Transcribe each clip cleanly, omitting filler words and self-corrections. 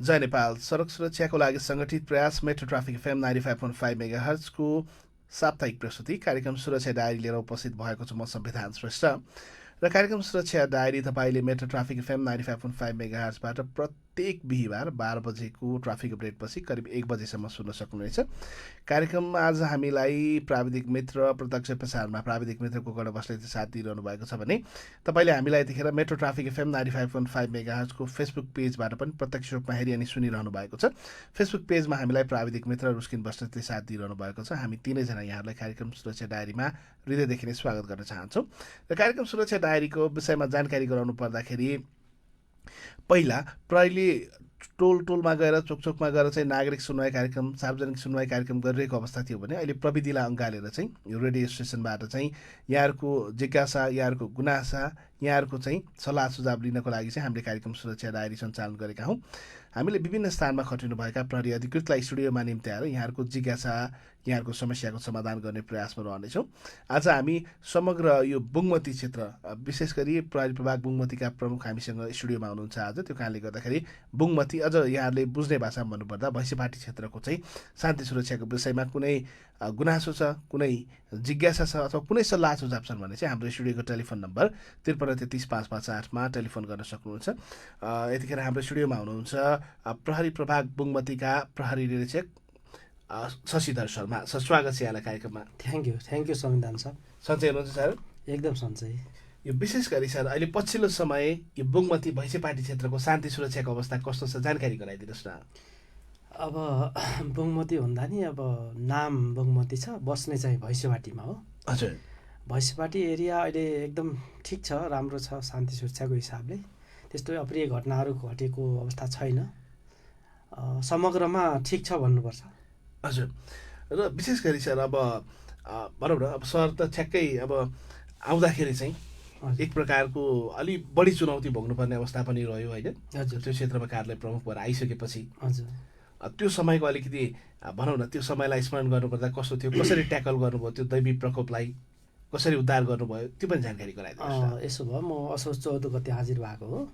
जय नेपाल सडक सुरक्षाको लागि सङ्गठित प्रयास मेट्रो ट्राफिक एफएम 95.5 मेगाहर्जको साप्ताहिक प्रस्तुति कार्यक्रम सुरक्षा डायरी लिएर उपस्थित भएको छु म संविधान श्रेष्ठ र कार्यक्रम सुरक्षा डायरी तपाईँले मेट्रो ट्राफिक एफएम 95.5 मेगाहर्जबाट प्रत्येक बिहिबार 12 बजेको ट्राफिक अपडेटपछि करिब 1 बजेसम्म सुन्न सक्नुहुनेछ। कार्यक्रममा आज हामीलाई प्राविधिक मित्र प्रत्यक्ष प्रसारमा प्राविधिक मित्र गोकर्ण बस्नेतले साथ दिइरहनु भएको छ भने तपाईँले हामीलाई यतिखेर मेट्रो ट्राफिक एफएम 95.5 मेगाहर्जको फेसबुक पेजबाट पनि प्रत्यक्ष रूपमा हेरी अनि सुनिरहनु भएको छ। फेसबुक पेजमा हामीलाई प्राविधिक मित्र रुस्किन बस्नेतले साथ दिइरहनु भएको छ। हामी तीनैजना यहाँहरूलाई कार्यक्रम सुरक्षा डायरीमा हृदयदेखि नै स्वागत गर्न चाहन्छौँ। र कार्यक्रम सुरक्षा डायरीको विषयमा जानकारी गराउनु पर्दाखेरि पहिला प्रहरीले टोलमा गएर चोकचोकमा गएर चाहिँ नागरिक सुनवाई कार्यक्रम सार्वजनिक सुनवाई कार्यक्रम गरिरहेको अवस्था थियो भने अहिले प्रविधिलाई अँगालेर चाहिँ यो रेडियो स्टेसनबाट चाहिँ यहाँहरूको जिज्ञासा यहाँहरूको गुनासा यहाँहरूको चाहिँ सल्लाह सुझाव लिनको लागि चाहिँ हामीले कार्यक्रम सुरक्षा डायरी सञ्चालन गरेका हौँ। हामीले विभिन्न स्थानमा खटिनुभएका प्रहरी अधिकृतलाई स्टुडियोमा निम्त्याएर यहाँहरूको जिज्ञासा यहाँहरूको समस्याको समाधान गर्ने प्रयासमा रहनेछौँ। आज हामी समग्र यो बुङमती क्षेत्र विशेष गरी प्रहरी प्रभाग बुङमतीका प्रमुख हामीसँग स्टुडियोमा हुनुहुन्छ आज। त्यो कारणले गर्दाखेरि बुङमती अझ यहाँहरूले बुझ्ने भाषामा भन्नुपर्दा भैँसीपाटी क्षेत्रको चाहिँ शान्ति सुरक्षाको विषयमा कुनै गुनासो छ कुनै जिज्ञासा छ अथवा कुनै सल्लाह सुझाव छन् भने चाहिँ हाम्रो स्टुडियोको टेलिफोन नम्बर 53335558मा टेलिफोन गर्न सक्नुहुन्छ। यतिखेर हाम्रो स्टुडियोमा हुनुहुन्छ प्रहरी प्रभाग बुङमतीका प्रहरी निरीक्षक शशिधर शर्मा। सर स्वागत छ यहाँलाई कार्यक्रममा। थ्याङ्क यू संविधान सर। सन्चै हुनुहुन्छ सर? एकदम सन्चै। यो विशेष गरी सर अहिले पछिल्लो समय यो बुङमती भैँसीपाटी क्षेत्रको शान्ति सुरक्षाको अवस्था कस्तो छ जानकारी गराइदिनुहोस् न। अब बुङमती भन्दा नि अब नाम बुङमती छ, बस्ने चाहिँ भैँसीपाटीमा हो। हजुर। भैँसीपाटी एरिया अहिले एकदम ठिक छ, राम्रो छ शान्ति सुरक्षाको हिसाबले। त्यस्तो अप्रिय घटनाहरू घटेको अवस्था छैन, समग्रमा ठिक छ भन्नुपर्छ। हजुर। र विशेष गरी सर अब भनौँ न अब सहर त ठ्याक्कै अब आउँदाखेरि चाहिँ एक प्रकारको अलि बढी चुनौती भोग्नुपर्ने अवस्था पनि रह्यो होइन? हजुर। त्यो क्षेत्रमा कार्यालय प्रमुख भएर आइसकेपछि हजुर त्यो समयको अलिकति भनौँ न त्यो समयलाई स्मरण गर्नुपर्दा कस्तो थियो, कसरी ट्याकल गर्नुभयो, त्यो दैवी प्रकोपलाई कसरी उद्धार गर्नुभयो, त्यो पनि जानकारी गराइदिनुहोस्। यसो भयो, म असोज 14 गते हाजिर भएको हो।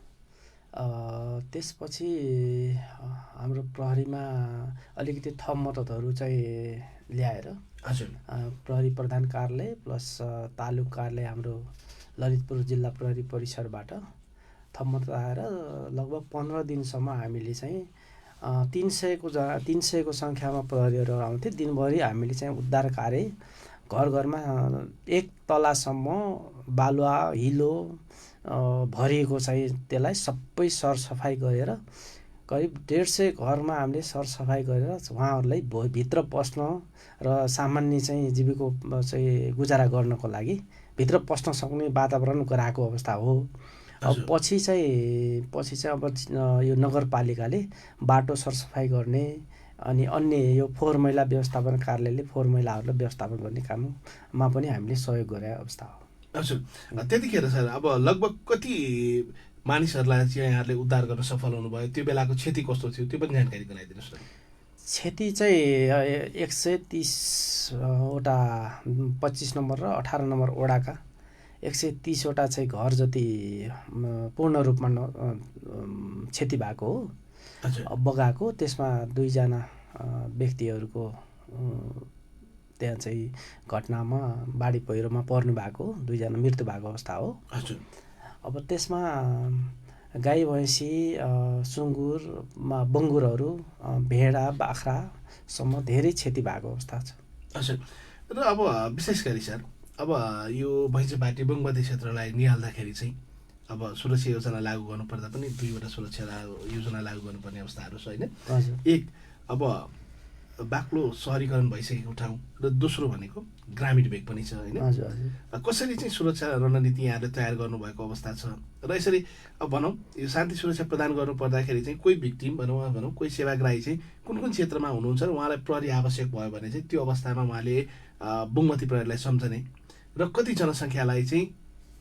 त्यसपछि हाम्रो प्रहरीमा अलिकति थप मद्दतहरू चाहिँ ल्याएर हजुर प्रहरी प्रधान कार्यालय प्लस तालुक कार्यालय हाम्रो ललितपुर जिल्ला प्रहरी परिसरबाट थप मद्दत आएर लगभग 15 दिनसम्म हामीले चाहिँ 300को सङ्ख्यामा प्रहरीहरू आउँथे। दिनभरि हामीले चाहिँ उद्धार कार्य घर घरमा 1 तलासम्म बालुवा हिलो भरिएको चाहिँ त्यसलाई सबै सरसफाइ गरेर करिब 150 घरमा हामीले सरसफाइ गरेर उहाँहरूलाई भित्र पस्न र सामान्य चाहिँ जीविका चाहिँ गुजारा गर्नको लागि भित्र पस्न सक्ने वातावरण गराएको अवस्था हो। अब पछि चाहिँ अब यो नगरपालिकाले बाटो सरसफाइ गर्ने अनि अन्य यो फोहोर मैला व्यवस्थापन कार्यालयले फोहोर मैलाहरूलाई व्यवस्थापन गर्ने काममा पनि हामीले सहयोग गरेको अवस्था हो। हजुर। त्यतिखेर सर अब लगभग कति मानिसहरूलाई चाहिँ यहाँहरूले उद्धार गर्न सफल हुनुभयो, त्यो बेलाको क्षति कस्तो थियो त्यो पनि जानकारी गराइदिनुहोस् न। क्षति चाहिँ 130वटा 25 नम्बर र 18 नम्बर वडाका 130वटा चाहिँ घर जति पूर्ण रूपमा क्षति भएको हो, बगाएको। त्यसमा 2 जना व्यक्तिहरूको त्यहाँ चाहिँ घटनामा बाढी पहिरोमा पर्नु भएको 2 जना मृत्यु भएको अवस्था हो। अब त्यसमा गाई भैँसी सुँगुरमा बङ्गुरहरू भेडा बाख्रासम्म धेरै क्षति भएको अवस्था छ। हजुर। र अब विशेष गरी सर अब यो भैँसीपाटी बुङमती क्षेत्रलाई निहाल्दाखेरि चाहिँ अब सुरक्षा योजना लागू गर्नुपर्दा पनि 2वटा सुरक्षा योजना लागू गर्नुपर्ने अवस्थाहरू छ होइन? एक अब बाक्लो सहरीकरण भइसकेको ठाउँ र दोस्रो भनेको ग्रामीण भेग पनि छ होइन? कसरी चाहिँ सुरक्षा रणनीति यहाँले तयार गर्नुभएको अवस्था छ र यसरी अब भनौँ यो शान्ति सुरक्षा प्रदान गर्नुपर्दाखेरि चाहिँ कोही भिक्टिम भनौँ कोही सेवाग्राही चाहिँ कुन क्षेत्रमा हुनुहुन्छ र उहाँलाई प्रहरी आवश्यक भयो भने चाहिँ त्यो अवस्थामा उहाँले बुङमती प्रहरीलाई सम्झने र कति जनसङ्ख्यालाई चाहिँ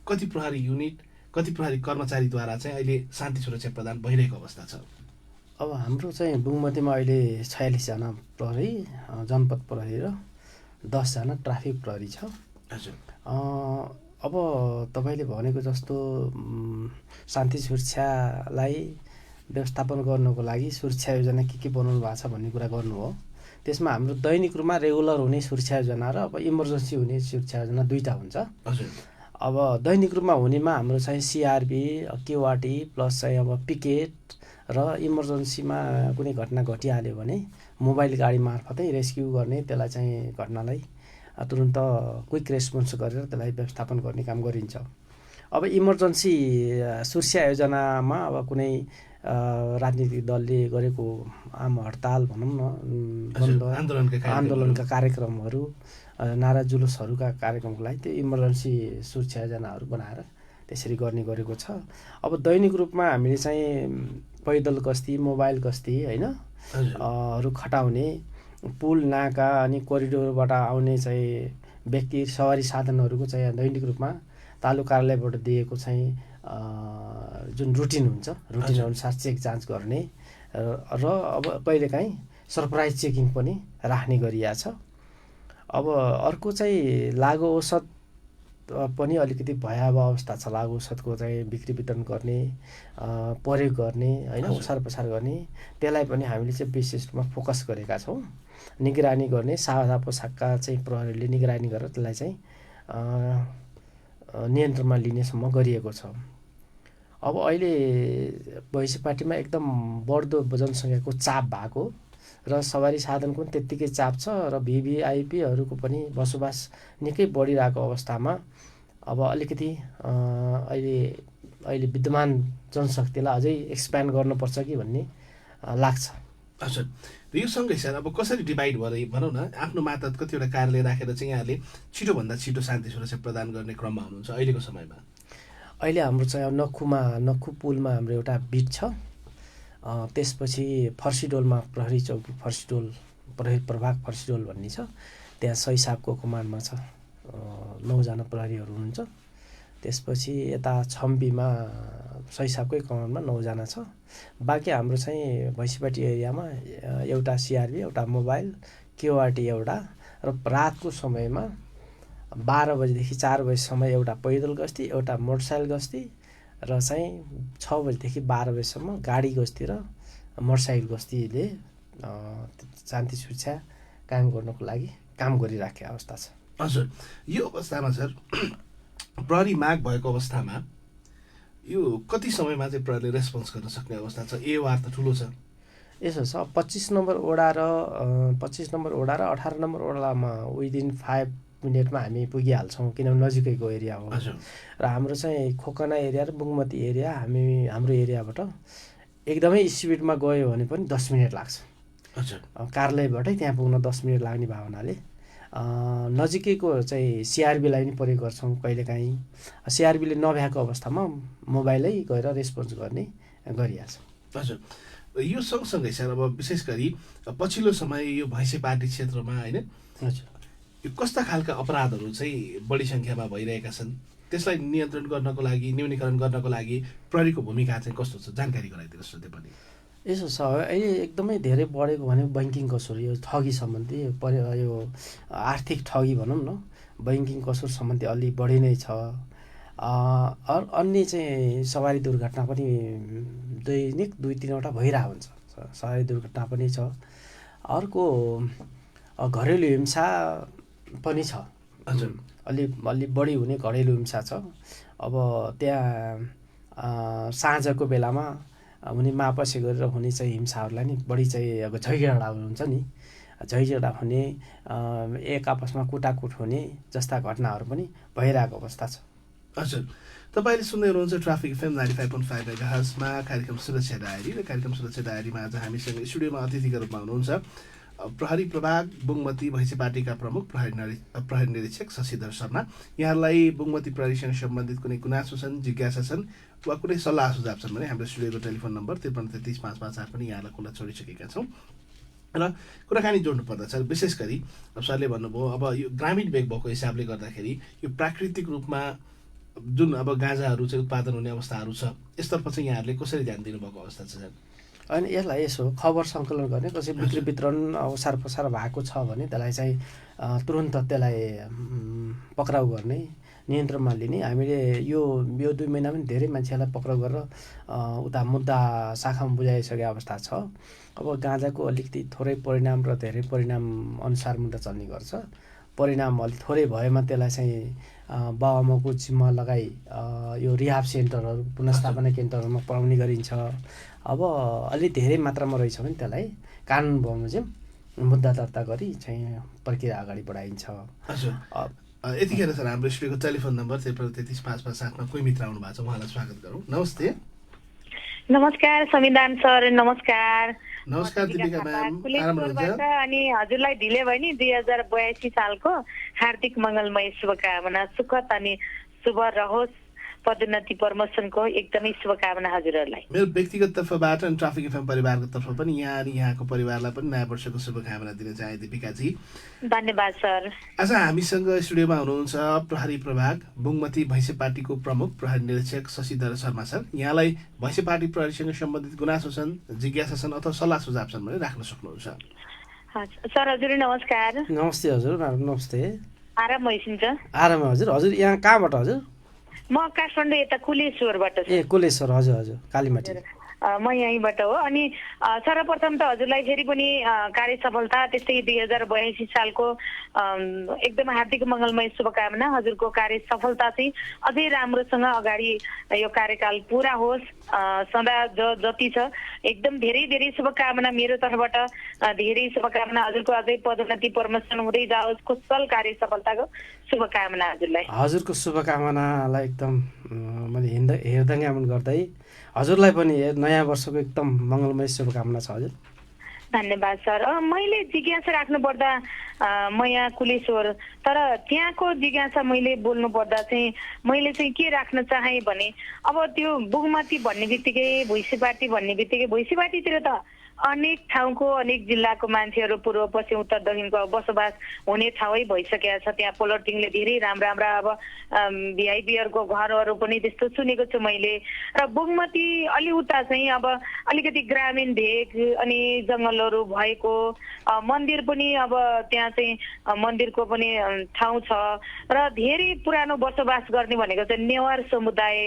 कति प्रहरी युनिट कति प्रहरी कर्मचारीद्वारा चाहिँ अहिले शान्ति सुरक्षा प्रदान भइरहेको अवस्था छ। अब हाम्रो चाहिँ बुङमतीमा अहिले 46 जना प्रहरी जनपद प्रहरी र 10 जना ट्राफिक प्रहरी छ। हजुर। अब तपाईँले भनेको जस्तो शान्ति सुरक्षालाई व्यवस्थापन गर्नको लागि सुरक्षा योजना के बनाउनु भएको छ भन्ने कुरा गर्नु हो। त्यसमा हाम्रो दैनिक रूपमा रेगुलर हुने सुरक्षा योजना र अब इमर्जेन्सी हुने सुरक्षा योजना दुईवटा हुन्छ। अब दैनिक रूपमा हुनेमा हाम्रो चाहिँ सिआरबी, केवाटी प्लस चाहिँ अब पिकेट र इमर्जेन्सीमा कुनै घटना घटिहाल्यो भने मोबाइल गाडी मार्फतै रेस्क्यु गर्ने, त्यसलाई चाहिँ घटनालाई तुरुन्त क्विक रेस्पोन्स गरेर त्यसलाई व्यवस्थापन गर्ने काम गरिन्छ। अब इमर्जेन्सी सुरक्षा योजनामा अब कुनै राजनीतिक दलले गरेको आम हडताल भनौँ न, बन्द आन्दोलनका कार्यक्रमहरू, नारा जुलुसहरूका कार्यक्रमको लागि त्यो इमर्जेन्सी सुरक्षा योजनाहरू बनाएर त्यसरी गर्ने गरेको छ। अब दैनिक रूपमा हामीले चाहिँ पैदल गस्ती, मोबाइल गस्ती होइन हरू खटाउने, पुल, नाका अनि कोरिडोरबाट आउने चाहिँ व्यक्ति सवारी साधनहरूको चाहिँ दैनिक रूपमा तालुका कार्यालयबाट दिएको चाहिँ जुन रुटिन हुन्छ, रुटिन अनुसार चेक जाँच गर्ने र अब कहिलेकाहीँ सरप्राइज चेकिङ पनि राख्ने गरिएको छ। अब अर्को चाहिँ लागु औषध पनि अलिकति भयावह अवस्था छ। लागु औषधको चाहिँ बिक्री वितरण गर्ने, प्रयोग गर्ने होइन, ओसार पसार गर्ने, त्यसलाई पनि हामीले चाहिँ विशेष रूपमा फोकस गरेका छौँ। निगरानी गर्ने, सादा पोसाकका चाहिँ प्रहरीले निगरानी गरेर त्यसलाई चाहिँ नियन्त्रणमा लिनेसम्म गरिएको छ। अब अहिले भैँसीपाटीमा एकदम बढ्दो जनसङ्ख्याको चाप भएको र सवारी साधनको पनि त्यत्तिकै चाप छ र भिभिआइपीहरूको पनि बसोबास निकै बढिरहेको अवस्थामा अब अलिकति अहिले विद्यमान जनशक्तिलाई अझै एक्सप्यान्ड गर्नुपर्छ कि भन्ने लाग्छ। अच्छा, यो सँगै सर अब कसरी डिभाइड भएर भनौँ न, आफ्नो मातहत कतिवटा कार्यालय राखेर चाहिँ यहाँले छिटोभन्दा छिटो शान्ति सुरक्षा प्रदान गर्ने क्रममा हुनुहुन्छ अहिलेको समयमा? अहिले हाम्रो चाहिँ नक्खु पुलमा हाम्रो एउटा बिट छ। त्यसपछि फर्सीडोलमा प्रहरी चौकी, फर्सीडोल प्रहरी प्रभाग फर्सीडोल भन्ने छ, त्यहाँ सैसाबको कमान्डमा छ, 9 जना प्रहरीहरू हुनुहुन्छ। त्यसपछि यता छम्बीमा सैसाबकै कमान्डमा 9 जना छ। बाँकी हाम्रो चाहिँ भैँसीपाटी एरियामा एउटा सिआरबी, एउटा मोबाइल, केवाटी एउटा, र रातको समयमा 12 बजेदेखि 4 बजेसम्म एउटा पैदल गस्ती, एउटा मोटरसाइकल गस्ती र चाहिँ 6 बजेदेखि 12 बजेसम्म गाडी गस्ती र मोटरसाइकल गस्तीले शान्ति सुरक्षा कायम गर्नको लागि काम गरिराखेको अवस्था छ। हजुर, यो अवस्थामा सर प्रहरी माग भएको अवस्थामा यो कति समयमा चाहिँ प्रहरीले रेस्पोन्स गर्न सक्ने अवस्था छ? एवार त ठुलो छ। यसो छ, 25 नम्बर वडा र 18 नम्बर वडामा विदिन 5 मिनटमा हामी पुगिहाल्छौँ, किनभने नजिकैको एरिया हो। र हाम्रो चाहिँ खोकना एरिया र बुङमती एरिया हाम्रो एरियाबाट एकदमै स्पिडमा गयो भने पनि 10 मिनट लाग्छ। कार्यालयबाटै त्यहाँ पुग्न 10 मिनट लाग्ने भावनाले नजिकैको चाहिँ सिआरबीलाई पनि प्रयोग गर्छौँ। कहिलेकाहीँ सिआरबीले नभ्याएको अवस्थामा मोबाइलै गएर रेस्पोन्स गर्ने गरिहाल्छ। हजुर, यो सँगसँगै सर अब विशेष गरी पछिल्लो समय यो भैँसीपाटी क्षेत्रमा होइन, हजुर, यो कस्ता खालका अपराधहरू चाहिँ बढी सङ्ख्यामा भइरहेका छन्, त्यसलाई नियन्त्रण गर्नको लागि, न्यूनीकरण गर्नको लागि प्रहरीको भूमिका चाहिँ कस्तो छ? जानकारी गराइदिनुहोस् न त्यो पनि। यसो छ, अहिले एकदमै धेरै बढेको भनेको बैङ्किङ कसुर, यो ठगी सम्बन्धी, यो आर्थिक ठगी भनौँ न, बैङ्किङ कसुर सम्बन्धी अलि बढी नै छ। अन्य चाहिँ सवारी दुर्घटना पनि दैनिक 2-3वटा भइरहेको हुन्छ, सवारी दुर्घटना पनि छ। अर्को घरेलु हिंसा पनि छ। हजुर, अलि बढी हुने घरेलु हिंसा छ। अब त्यहाँ साँझको बेलामा हुने मापसे गरेर हुने चाहिँ हिंसाहरूलाई नि बढी चाहिँ अब झैझगडा हुन्छ नि, झैझगडा हुने, एक आपसमा कुटाकुट हुने जस्ता घटनाहरू पनि भइरहेको अवस्था छ। हजुर, तपाईँले सुन्दै हुनुहुन्छ ट्राफिक एफएम 95.5 मेगाहर्जमा कार्यक्रम सुरक्षा डायरी। र कार्यक्रम सुरक्षा डायरीमा आज हामीसँग स्टुडियोमा अतिथिका रूपमा हुनुहुन्छ प्रहरी प्रभाग बुङमती भैँसीपाटीका प्रमुख प्रहरी निरीक्षक शशिधर शर्मा। यहाँलाई बुङमती प्रहरीसँग सम्बन्धित कुनै गुनासो छन्, जिज्ञासा छन् वा कुनै सल्लाह सुझाव छन् भने हाम्रो स्टुडियोको टेलिफोन नम्बर 53335558 पनि यहाँलाई खुला छोडिसकेका छौँ। र कुराकानी जोड्नु पर्दछ विशेष गरी अब सरले भन्नुभयो, अब यो ग्रामीण भेग भएको हिसाबले गर्दाखेरि यो प्राकृतिक रूपमा जुन अब गाँजाहरू चाहिँ उत्पादन हुने अवस्थाहरू छ, यसतर्फ चाहिँ यहाँहरूले कसरी ध्यान दिनुभएको अवस्था छ सर? अनि यसलाई यसो खबर सङ्कलन गर्ने कसै बिक्री वितरण ओसार पसार भएको छ भने त्यसलाई चाहिँ तुरुन्त त्यसलाई पक्राउ गर्ने नियन्त्रणमा लिने हामीले यो 2 महिना पनि धेरै मान्छेलाई पक्राउ गरेर उता मुद्दा शाखामा बुझाइसकेको अवस्था छ। अब गाँजाको अलिकति थोरै परिणाम र धेरै परिणाम अनुसार मुद्दा चल्ने गर्छ। परिणाम अलिक थोरै भएमा त्यसलाई चाहिँ बाबुआमाको जिम्मा लगाई यो रिहाब सेन्टरहरू पुनर्स्थापना केन्द्रहरूमा पढाउने गरिन्छ। अब अलि धेरै मात्रामा रहेछ भने त्यसलाई कानुन बमोजिम मुद्दा दर्ता गरी चाहिँ प्रक्रिया अगाडि बढाइन्छ। यतिखेर सर हाम्रो स्टुडियोको टेलिफोन नम्बर 335557 मा कोही मित्र आउनु भएको छ, उहाँलाई स्वागत गरौँ। नमस्ते। नमस्कार संविधान सर, नमस्कार। नमस्कार दिपिका म्याम, आराम हुनुहुन्छ? अनि हजुरलाई ढिले भयो नि 2082 सालको हार्दिक मङ्गलमय शुभकामना, सुखद अनि शुभ रहोस् पदोन्नति प्रमोसनको एकदमै शुभकामना हजुरहरूलाई। मेरो व्यक्तिगत तर्फबाट अनि ट्राफिक एफएम परिवारको तर्फ पनि यहाँ अनि यहाँको परिवारलाई पनि नयाँ वर्षको शुभकामना दिन चाहे दिपिकाजी। धन्यवाद सर। आज हामीसँग स्टुडियोमा हुनुहुन्छ प्रहरी प्रभाग बुङमती भैँसे पार्टीको प्रमुख प्रहरी निरीक्षक शशिधर शर्मा सर। यहाँलाई भैँसे पार्टी प्रहरीसँग सम्बन्धित गुनासो छन्, जिज्ञासा छन् अथवा सल्लाह सुझाव छन् भने राख्न सक्नुहुन्छ। सर हजुर नमस्कार। नमस्ते हजुर, नमस्ते। आराम भइसिन्छ? आराम हजुर। हजुर यहाँ कहाँबाट हजुर? म काठमाडौँ यता कुलेश्वरबाट। ए कुलेश्वर, हजुर हजुर, कालीमाटी। म यहीँबाट हो। अनि सर्वप्रथम त हजुरलाई फेरि पनि कार्य सफलता त्यस्तै 2082 सालको एकदम हार्दिक मङ्गलमय शुभकामना। हजुरको कार्य सफलता चाहिँ अझै राम्रोसँग अगाडि यो कार्यकाल पुरा होस्, सदा जति छ एकदम धेरै धेरै शुभकामना मेरो तर्फबाट। धेरै शुभकामना हजुरको, अझै पदोन्नति प्रमोसन हुँदै जाओस्, कुशल कार्य सफलताको शुभकामना हजुरलाई। हजुरको शुभकामनालाई एकदम मैले हृदयङ्गमन गर्दै हजुरलाई पनि नयाँ वर्षको एकदम मङ्गलमय शुभकामना छ हजुर। धन्यवाद सर। मैले जिज्ञासा राख्नु पर्दा म यहाँ कुलेश्वर, तर त्यहाँको जिज्ञासा मैले बोल्नु पर्दा चाहिँ मैले चाहिँ के राख्न चाहेँ भने अब त्यो बुगमती भन्ने बित्तिकै भैँसेपाटी भन्ने बित्तिकै भैँसेपाटीतिर त अनेक ठाउँको अनेक जिल्लाको मान्छेहरू पूर्व पश्चिम उत्तर दक्षिणको बसोबास हुने ठाउँै भइसकेको छ। त्यहाँ पोलटिङले धेरै राम्रा अब भिआइपीहरूको घरहरू पनि त्यस्तो सुनेको छु मैले। र बुगमती अलि उता चाहिँ अब अलिकति ग्रामीण भेग अनि जङ्गलहरू भएको मन्दिर पनि अब त्यहाँ चाहिँ मन्दिरको पनि ठाउँ छ र धेरै पुरानो बसोबास गर्ने भनेको चाहिँ नेवार समुदाय,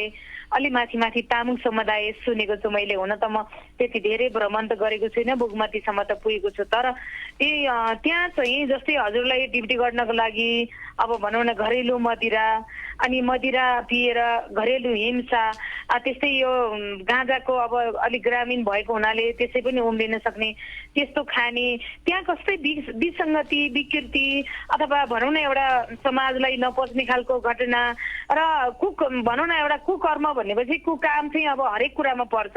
अलि माथि तामाङ समुदाय सुनेको छु मैले। हुन त म त्यति धेरै भ्रमण त गरेको छुइनँ, बुगमतीसम्म त पुगेको छु। तर त्यहाँ चाहिँ जस्तै हजुरलाई ड्युटी गर्नको लागि अब भनौँ न घरेलु मदिरा अनि मदिरा पिएर घरेलु हिंसा, त्यस्तै यो गाँजाको अब अलिक ग्रामीण भएको हुनाले त्यसै पनि उम्रिन सक्ने त्यस्तो खाने, त्यहाँ कस्तै विसङ्गति विकृति अथवा भनौँ न एउटा समाजलाई नपच्ने खालको घटना र भनौँ न एउटा कुकर्म भनेपछि कुकाम चाहिँ अब हरेक कुरामा पर्छ।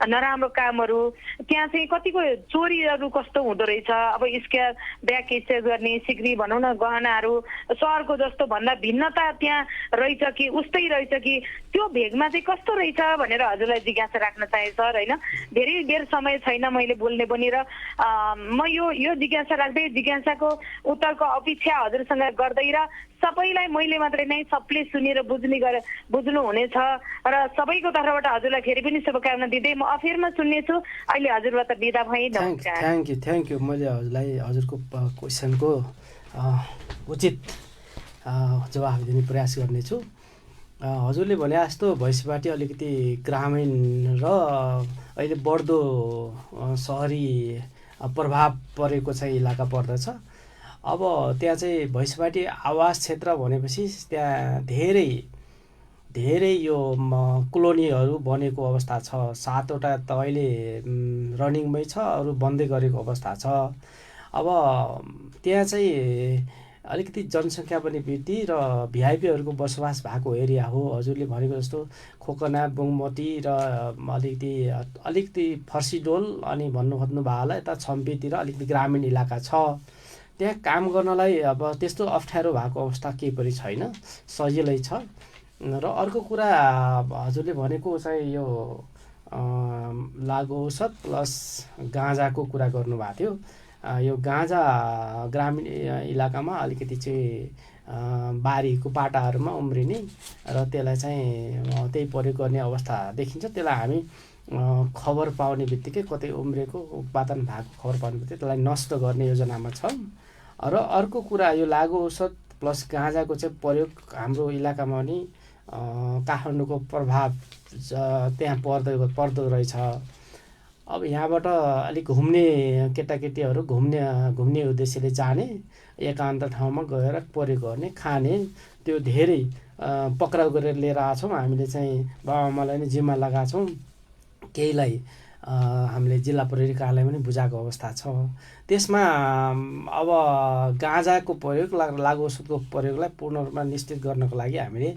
नराम्रो कामहरू त्यहाँ चाहिँ कतिको चोरीहरू कस्तो हुँदो रहेछ, अब यसका ब्याग एक्सचेन्ज गर्ने सिक्री भनौँ न गहनाहरू सहरको जस्तो भन्दा भिन्नता त्यहाँ रहेछ कि उस्तै रहेछ कि त्यो भेगमा चाहिँ कस्तो रहेछ भनेर हजुरलाई जिज्ञासा राख्न चाहे सर। होइन धेरै बेर समय छैन मैले बोल्ने पनि, र म यो जिज्ञासा राख्दै जिज्ञासाको उत्तरको अपेक्षा हजुरसँग गर्दै र सबैलाई मैले मात्रै नै सबले सुनेर बुझ्नु हुनेछ र सबैको तर्फबाट हजुरलाई फेरि पनि शुभकामना दिँदै म अफेरमा सुन्नेछु। अहिले हजुरबाट बिदा भएँ। नमस्कार। Thank you. मैले हजुरलाई हजुरको क्वेसनको उचित जवाफ दिने प्रयास गर्नेछु। हजुरले भने जस्तो भैँसेपाटी अलिकति ग्रामीण र अहिले बढ्दो सहरी प्रभाव परेको चाहिँ इलाका पर्दछ। अब त्यहाँ चाहिँ भैँसेपाटी आवास क्षेत्र भनेपछि त्यहाँ धेरै यो कोलोनीहरू बनेको अवस्था छ। 7वटा त अहिले रनिङमै छ, अरू बन्दै गरेको अवस्था छ। अब त्यहाँ चाहिँ अलिकति जनसङ्ख्या पनि वृद्धि र भिआइपीहरूको बसोबास भएको एरिया हो। हजुरले भनेको जस्तो खोकना बुङमती र अलिकति फर्सीडोल अनि भन्नु खोज्नु भयो होला यता छम्पीतिर अलिकति ग्रामीण इलाका छ। त्यहाँ काम गर्नलाई अब त्यस्तो अप्ठ्यारो भएको अवस्था केही पनि छैन, सजिलै छ। र अर्को कुरा हजुरले भनेको चाहिँ यो लागु औषध प्लस गाँजाको कुरा गर्नुभएको थियो। यो गाँजा ग्रामीण इलाकामा अलिकति चाहिँ बारीको पाटाहरूमा उम्रिने र त्यसलाई चाहिँ त्यही प्रयोग गर्ने अवस्था देखिन्छ। त्यसलाई हामी खबर पाउने बित्तिकै कतै उम्रेको उत्पादन भएको खबर पाउने बित्तिकै त्यसलाई नष्ट गर्ने योजनामा छ। र अर्को कुरा यो लागु औषध प्लस गाँजाको चाहिँ प्रयोग हाम्रो इलाकामा पनि काठमाडौँको प्रभाव त्यहाँ पर्दो रहेछ। अब यहाँबाट अलिक घुम्ने केटाकेटीहरू घुम्ने उद्देश्यले जाने, एकान्त ठाउँमा गएर प्रयोग गर्ने, खाने, त्यो धेरै पक्राउ गरेर लिएर आछौँ। हामीले चाहिँ बाबुआमालाई नै जिम्मा लगाएको छौँ। केहीलाई हामीले जिल्ला प्रहरी कार्यालय पनि बुझाएको अवस्था छ। त्यसमा अब गाँजाको प्रयोग, लागु औषधको प्रयोगलाई पूर्ण रूपमा निश्चित गर्नको लागि हामीले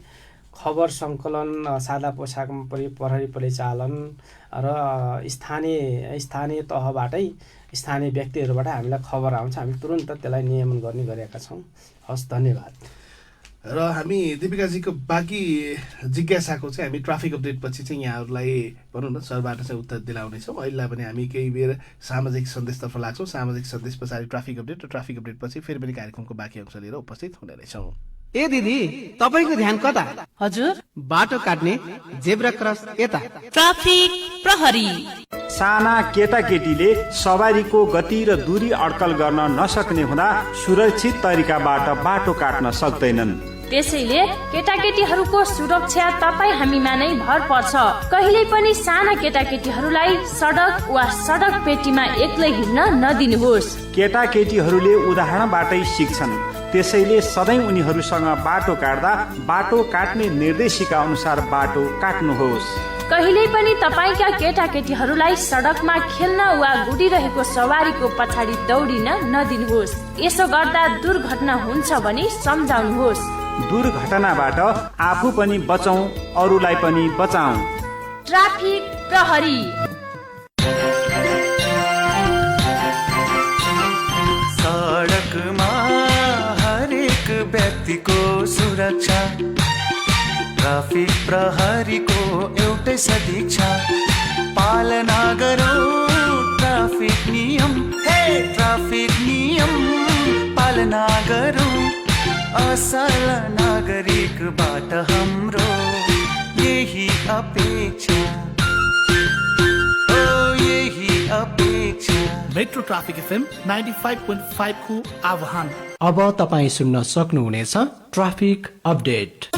खबर सङ्कलन, सादा पोसाकमा प्रहरी परिचालन र स्थानीय तहबाटै स्थानीय व्यक्तिहरूबाट हामीलाई खबर आउँछ, हामी तुरुन्त त्यसलाई नियमन गर्ने गरेका छौँ। हस्, धन्यवाद। र हामी दीपिकाजीको बाँकी जिज्ञासाको चाहिँ हामी ट्राफिक अपडेट पछि चाहिँ यहाँहरूलाई भनौँ न सरबाट चाहिँ उत्तर दिलाउनेछौँ। अहिले पनि हामी केही बेर सामाजिक सन्देशतर्फ लाग्छौँ। सामाजिक सन्देश पछाडि ट्राफिक अपडेट र ट्राफिक अपडेट पछि फेरि पनि कार्यक्रमको बाँकी अंश लिएर उपस्थित हुने रहेछौँ। ए दिदी, तपाईको ध्यान कता? हजुर, बाटो काट्ने जेब्रा क्रस यता। ट्राफिक प्रहरी। साना केटाकेटीले सवारीको गति र दूरी अड्कल गर्न नसक्ने हुँदा सुरक्षित तरिकाबाट बाटो काट्न सक्दैनन्। त्यसैले केटाकेटीहरूको सुरक्षा तपाईँ हामीमा नै भर पर्छ। कहिल्यै पनि साना केटाकेटीहरूलाई सडक वा सडक पेटीमा एक्लै हिँड्न नदिनुहोस्। केटाकेटीहरूले उदाहरणबाटै सिक्छन्, त्यसैले सधैँ उनीहरूसँग बाटो काट्दा बाटो काट्ने निर्देशिका अनुसार बाटो काट्नुहोस्। कहिल्यै पनि तपाईँका केटाकेटीहरूलाई सडकमा खेल्न वा गुडिरहेको सवारीको पछाडि दौडिन नदिनुहोस्। यसो गर्दा दुर्घटना हुन्छ भनी सम्झाउनुहोस्। दुर्घटनाबाट आफू पनि बचौं, अरूलाई पनि बचाऊ। ट्राफिक प्रहरी। सडकमा हरेक व्यक्तिको सुरक्षा ट्राफिक प्रहरीको एउटै सदिच्छा। पालना गरौँ ट्राफिक नियम, हे ट्राफिक नियम पालना गरौँ। असल नागरिकबाट हाम्रो यही अपेक्षा, यही अपेक्षा। मेट्रो ट्राफिक FM 95.5 को आह्वान। अब तपाईँ सुन्न सक्नुहुनेछ ट्राफिक अपडेट।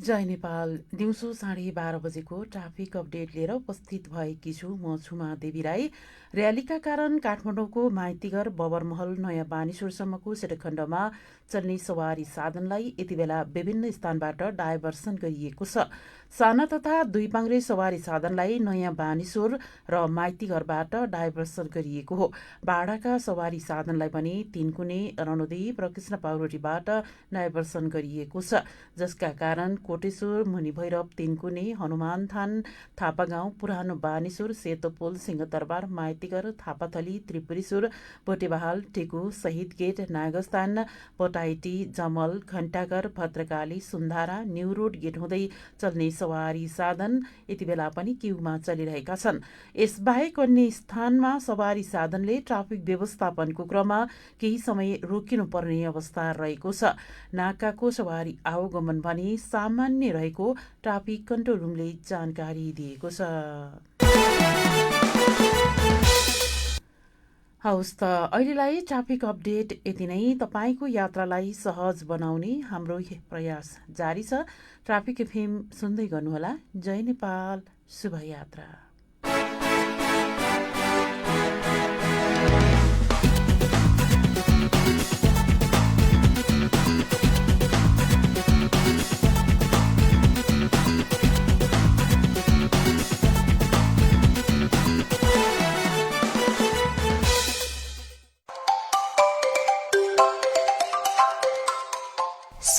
जय नेपाल। दिउँसो 12:30 बजेको ट्राफिक अपडेट लिएर उपस्थित भएकी छु। म छुमा देवी राई। र्यालीका कारण काठमाडौँको माइतीघर बबरमहल नयाँ बानेश्वरसम्मको सडकखण्डमा चल्ने सवारी साधनलाई यति बेला विभिन्न स्थानबाट डाइभर्सन गरिएको छ। साना तथा दुई पाङ्ग्रे सवारी साधनलाई नयाँ बानेश्वर र माइतीघरबाट डाइभर्सन गरिएको हो। बाडाका सवारी साधनलाई पनि तिनकुने, रणोदीप र कृष्ण पाउरोटीबाट डाइभर्सन गरिएको छ, जसका कारण कोटेश्वर, मुनिभैरव, तिनकुने, हनुमान थान, थापागाउँ, पुरानो बानेश्वर, सेतोपुल, सिंहदरबार, माइतीघर, थापाथली, त्रिपुरेश्वर, बोटेबहाल, टेकु, शहीद गेट, नागस्थान, पटाइटी, जमल, घण्टाघर, भद्रकाली, सुन्धारा, न्यू रोड गेट हुँदै चल्ने सवारी साधन यति बेला पनि क्यूमा चलिरहेका छन्। यसबाहेक अन्य स्थानमा सवारी साधनले ट्राफिक व्यवस्थापनको क्रममा केही समय रोकिनुपर्ने अवस्था रहेको छ। नाकाको सवारी आवागमन भने सामान्य रहेको ट्राफिक कन्ट्रोल रुमले जानकारी दिएको छ। हवस् त, अहिलेलाई ट्राफिक अपडेट यति नै। तपाईँको यात्रालाई सहज बनाउने हाम्रो प्रयास जारी छ। ट्राफिक एफएम सुन्दै गर्नुहोला। जय नेपाल, शुभ यात्रा।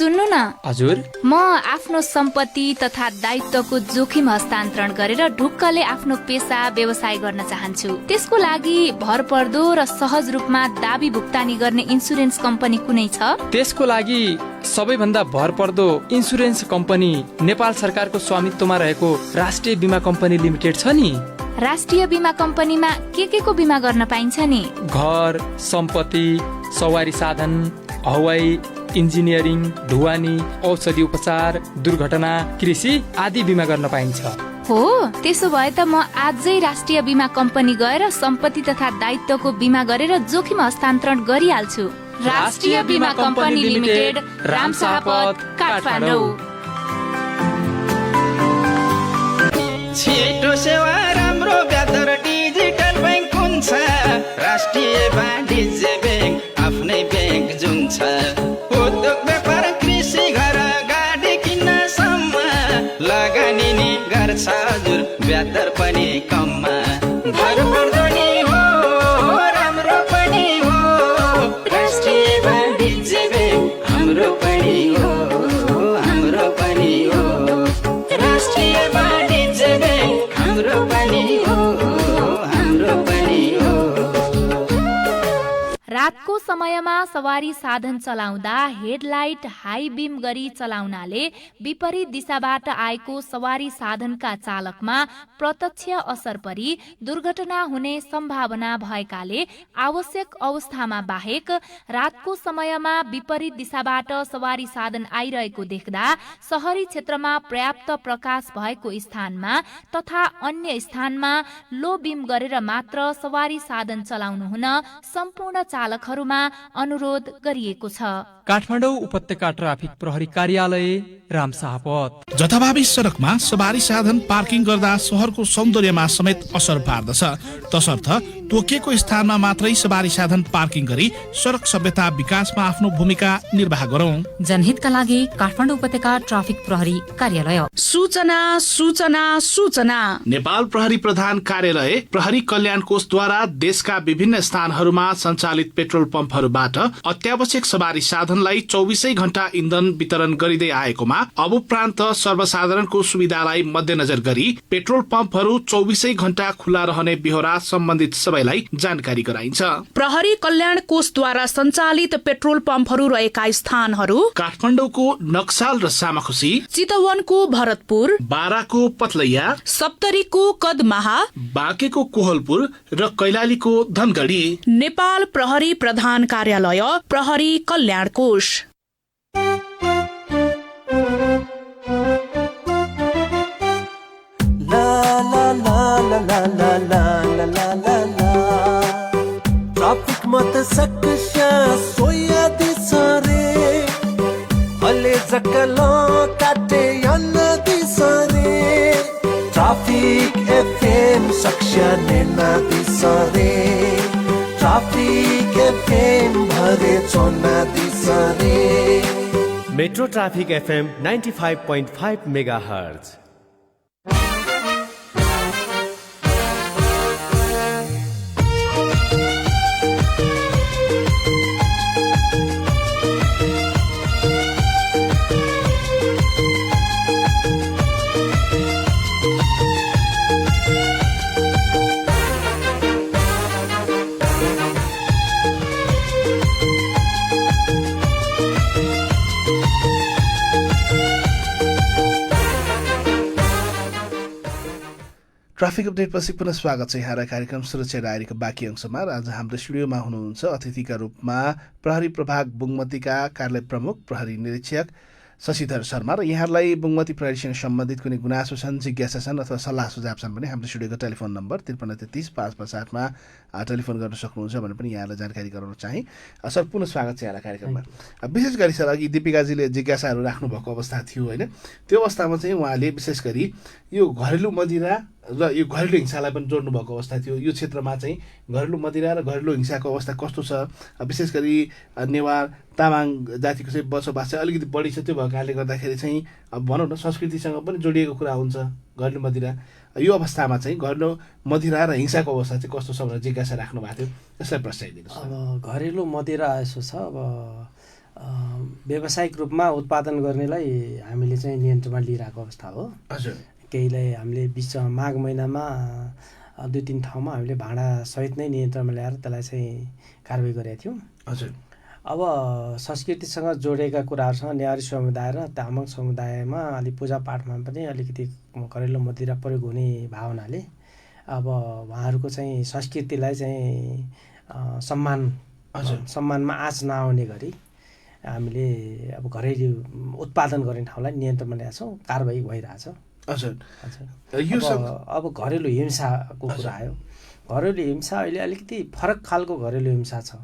सुन्नु न हजुर, म आफ्नो सम्पत्ति तथा दायित्वको जोखिम हस्तान्तरण गरेर ढुक्कले आफ्नो पेसा व्यवसाय गर्न चाहन्छु। त्यसको लागि भरपर्दो र सहज रूपमा दाबी भुक्तानी गर्ने इन्सुरेन्स कम्पनी कुनै छ? त्यसको लागि सबैभन्दा भरपर्दो इन्सुरेन्स कम्पनी नेपाल सरकारको स्वामित्वमा रहेको राष्ट्रिय बीमा कम्पनी लिमिटेड छ नि। राष्ट्रिय बीमा कम्पनीमा के को बीमा गर्न पाइन्छ नि? घर, सम्पत्ति, सवारी साधन, हवाई, इन्जिनियरिङ, ढुवानी, औषधि उपचार, दुर्घटना, कृषि आदि बीमा गर्न पाइन्छ। हो, त्यसो भए त म आजै राष्ट्रिय बीमा कम्पनी गएर सम्पत्ति तथा दायित्वको बीमा गरेर जोखिम हस्तान्तरण गरिहाल्छु। राष्ट्रिय बीमा कम्पनी लिमिटेड, रामशाहपथ, काठमाडौँ। छिटो सेवा, राम्रो व्यापार, डिजिटल ब्याङ्क हुन्छ। राष्ट्रिय वाणिज्य ब्याङ्क आफ्नै ब्याङ्क जुन छ। उद्योग व्यापार, कृषि, घर, गाडी किन्नसम्म लगानी नि गर्छ हजुर, व्यापार पनि कममा। भरपर्दो नि हो, राम्रो पनि हो। राष्ट्रिय वाणिज्य ब्याङ्क हाम्रो पनि हो, हाम्रो पनि हो। राष्ट्रिय वाणिज्य ब्याङ्क हाम्रो पनि हो, हाम्रो पनि हो। रातको समयमा सवारी साधन चलाउँदा हेडलाइट हाई बिम गरी चलाउनाले विपरीत दिशाबाट आएको सवारी साधनका चालकमा प्रत्यक्ष असर परी दुर्घटना हुने सम्भावना भएकाले आवश्यक अवस्थामा बाहेक रातको समयमा विपरीत दिशाबाट सवारी साधन आइरहेको देख्दा शहरी क्षेत्रमा पर्याप्त प्रकाश भएको स्थानमा तथा अन्य स्थानमा लो बिम गरेर मात्र सवारी साधन चलाउनु हुन सम्पूर्ण चालकहरूमा अनुरोध गरिएको छ। काठमाडौँ उपत्यका ट्राफिक प्रहरी कार्यालय, रामशाहपथ। जथाभावी सडकमा सवारी साधन पार्किङ गर्दा शहरको सौन्दर्यमा समेत असर पार्दछ। तसर्थ तोकिएको स्थानमा मात्रै सवारी साधन पार्किङ गरी सडक सभ्यता विकासमा आफ्नो भूमिका निर्वाह गरौं। जनहितका लागि काठमाडौँ उपत्यका ट्राफिक प्रहरी कार्यालय। सूचना सूचना सूचना। नेपाल प्रहरी प्रधान कार्यालय प्रहरी कल्याण कोषद्वारा देशका विभिन्न स्थानहरूमा सञ्चालित पेट्रोल पम्पहरूबाट अत्यावश्यक सवारी साधनलाई 24 घण्टा इन्धन वितरण गरिँदै आएकोमा अब उपरान्त सर्वसाधारणको सुविधालाई मध्यनजर गरी पेट्रोल पम्पहरू 24 घण्टा खुला रहने बेहोरा सम्बन्धित सबैलाई जानकारी गराइन्छ। प्रहरी कल्याण कोषद्वारा सञ्चालित पेट्रोल पम्पहरू रहेका स्थानहरू काठमाडौँको नक्साल र सामाखुसी, चितवनको भरतपुर, बाराको पतलैया, सप्तरीको कदमाहा, बाँकेको कोहलपुर र कैलालीको धनगढी। नेपाल प्रहरी प्रधान कार्यालय प्रहरी कल्याण कोष। ट्राफिक मत सक्छा सोया दिसरे हले जकलो काटे यन दिसरे ट्राफिक एफएम सक्छा नेना दिसरे ट्राफिक एफएम भरे चोना दिसरे। Metro traffic FM 95.5 megahertz. Traffic अपडेटपछि पुनः स्वागत छ यहाँलाई कार्यक्रम सुरक्षा डायरीको बाँकी अंशमा। आज हाम्रो स्टुडियोमा हुनुहुन्छ अतिथिका रूपमा प्रहरी प्रभाग बुङमतीका कार्यालय प्रमुख प्रहरी निरीक्षक शशिधर शर्मा र यहाँलाई बुङमती प्रहरीसँग सम्बन्धित कुनै गुनासो छन्, जिज्ञासा छन् अथवा सल्लाह सुझाव छन् भने हाम्रो स्टुडियोको टेलिफोन नम्बर 5333-558मा टेलिफोन गर्न सक्नुहुन्छ भने पनि यहाँलाई जानकारी गराउन चाहे। सर पुनः स्वागत छ यहाँलाई कार्यक्रममा। विशेष गरी सर अघि दीपिकाजीले जिज्ञासाहरू राख्नुभएको अवस्था थियो होइन, त्यो अवस्थामा चाहिँ उहाँले विशेष गरी यो घरेलु मदिरा र यो घरेलु हिंसालाई पनि जोड्नु भएको अवस्था थियो। यो क्षेत्रमा चाहिँ घरेलु मदिरा र घरेलु हिंसाको अवस्था कस्तो छ, विशेष गरी नेवार तामाङ जातिको चाहिँ बसोबास चाहिँ अलिकति बढी छ। त्यो भएको कारणले गर्दाखेरि चाहिँ अब भनौँ न संस्कृतिसँग पनि जोडिएको कुरा हुन्छ घरेलु मदिरा। यो अवस्थामा चाहिँ घरेलु मदिरा र हिंसाको अवस्था चाहिँ कस्तो छ भनेर जिज्ञासा राख्नु भएको थियो, यसलाई प्रश्न दिनुहोस्। अब घरेलु मदिरा यसो छ, अब व्यावसायिक रूपमा उत्पादन गर्नेलाई हामीले चाहिँ नियन्त्रणमा लिइरहेको अवस्था हो। हजुर। केहीलाई हामीले बिचमा माघ महिनामा 2-3 ठाउँमा हामीले भाँडासहित नै नियन्त्रणमा ल्याएर त्यसलाई चाहिँ कारबाही गरेका थियौँ। हजुर। अब संस्कृतिसँग जोडेका कुराहरूसँग नेवारी समुदाय र तामाङ समुदायमा अलिक पूजापाठमा पनि अलिकति घरेलु मदिरा प्रयोग हुने भावनाले अब उहाँहरूको चाहिँ संस्कृतिलाई चाहिँ सम्मानमा आँच नआउने गरी हामीले अब घरेलु उत्पादन गर्ने ठाउँलाई नियन्त्रणमा ल्याएको छौँ। कारबाही भइरहेछ। हजुर। अब घरेलु हिंसाको कुरा आयो। घरेलु हिंसा अहिले अलिकति फरक खालको घरेलु हिंसा छ।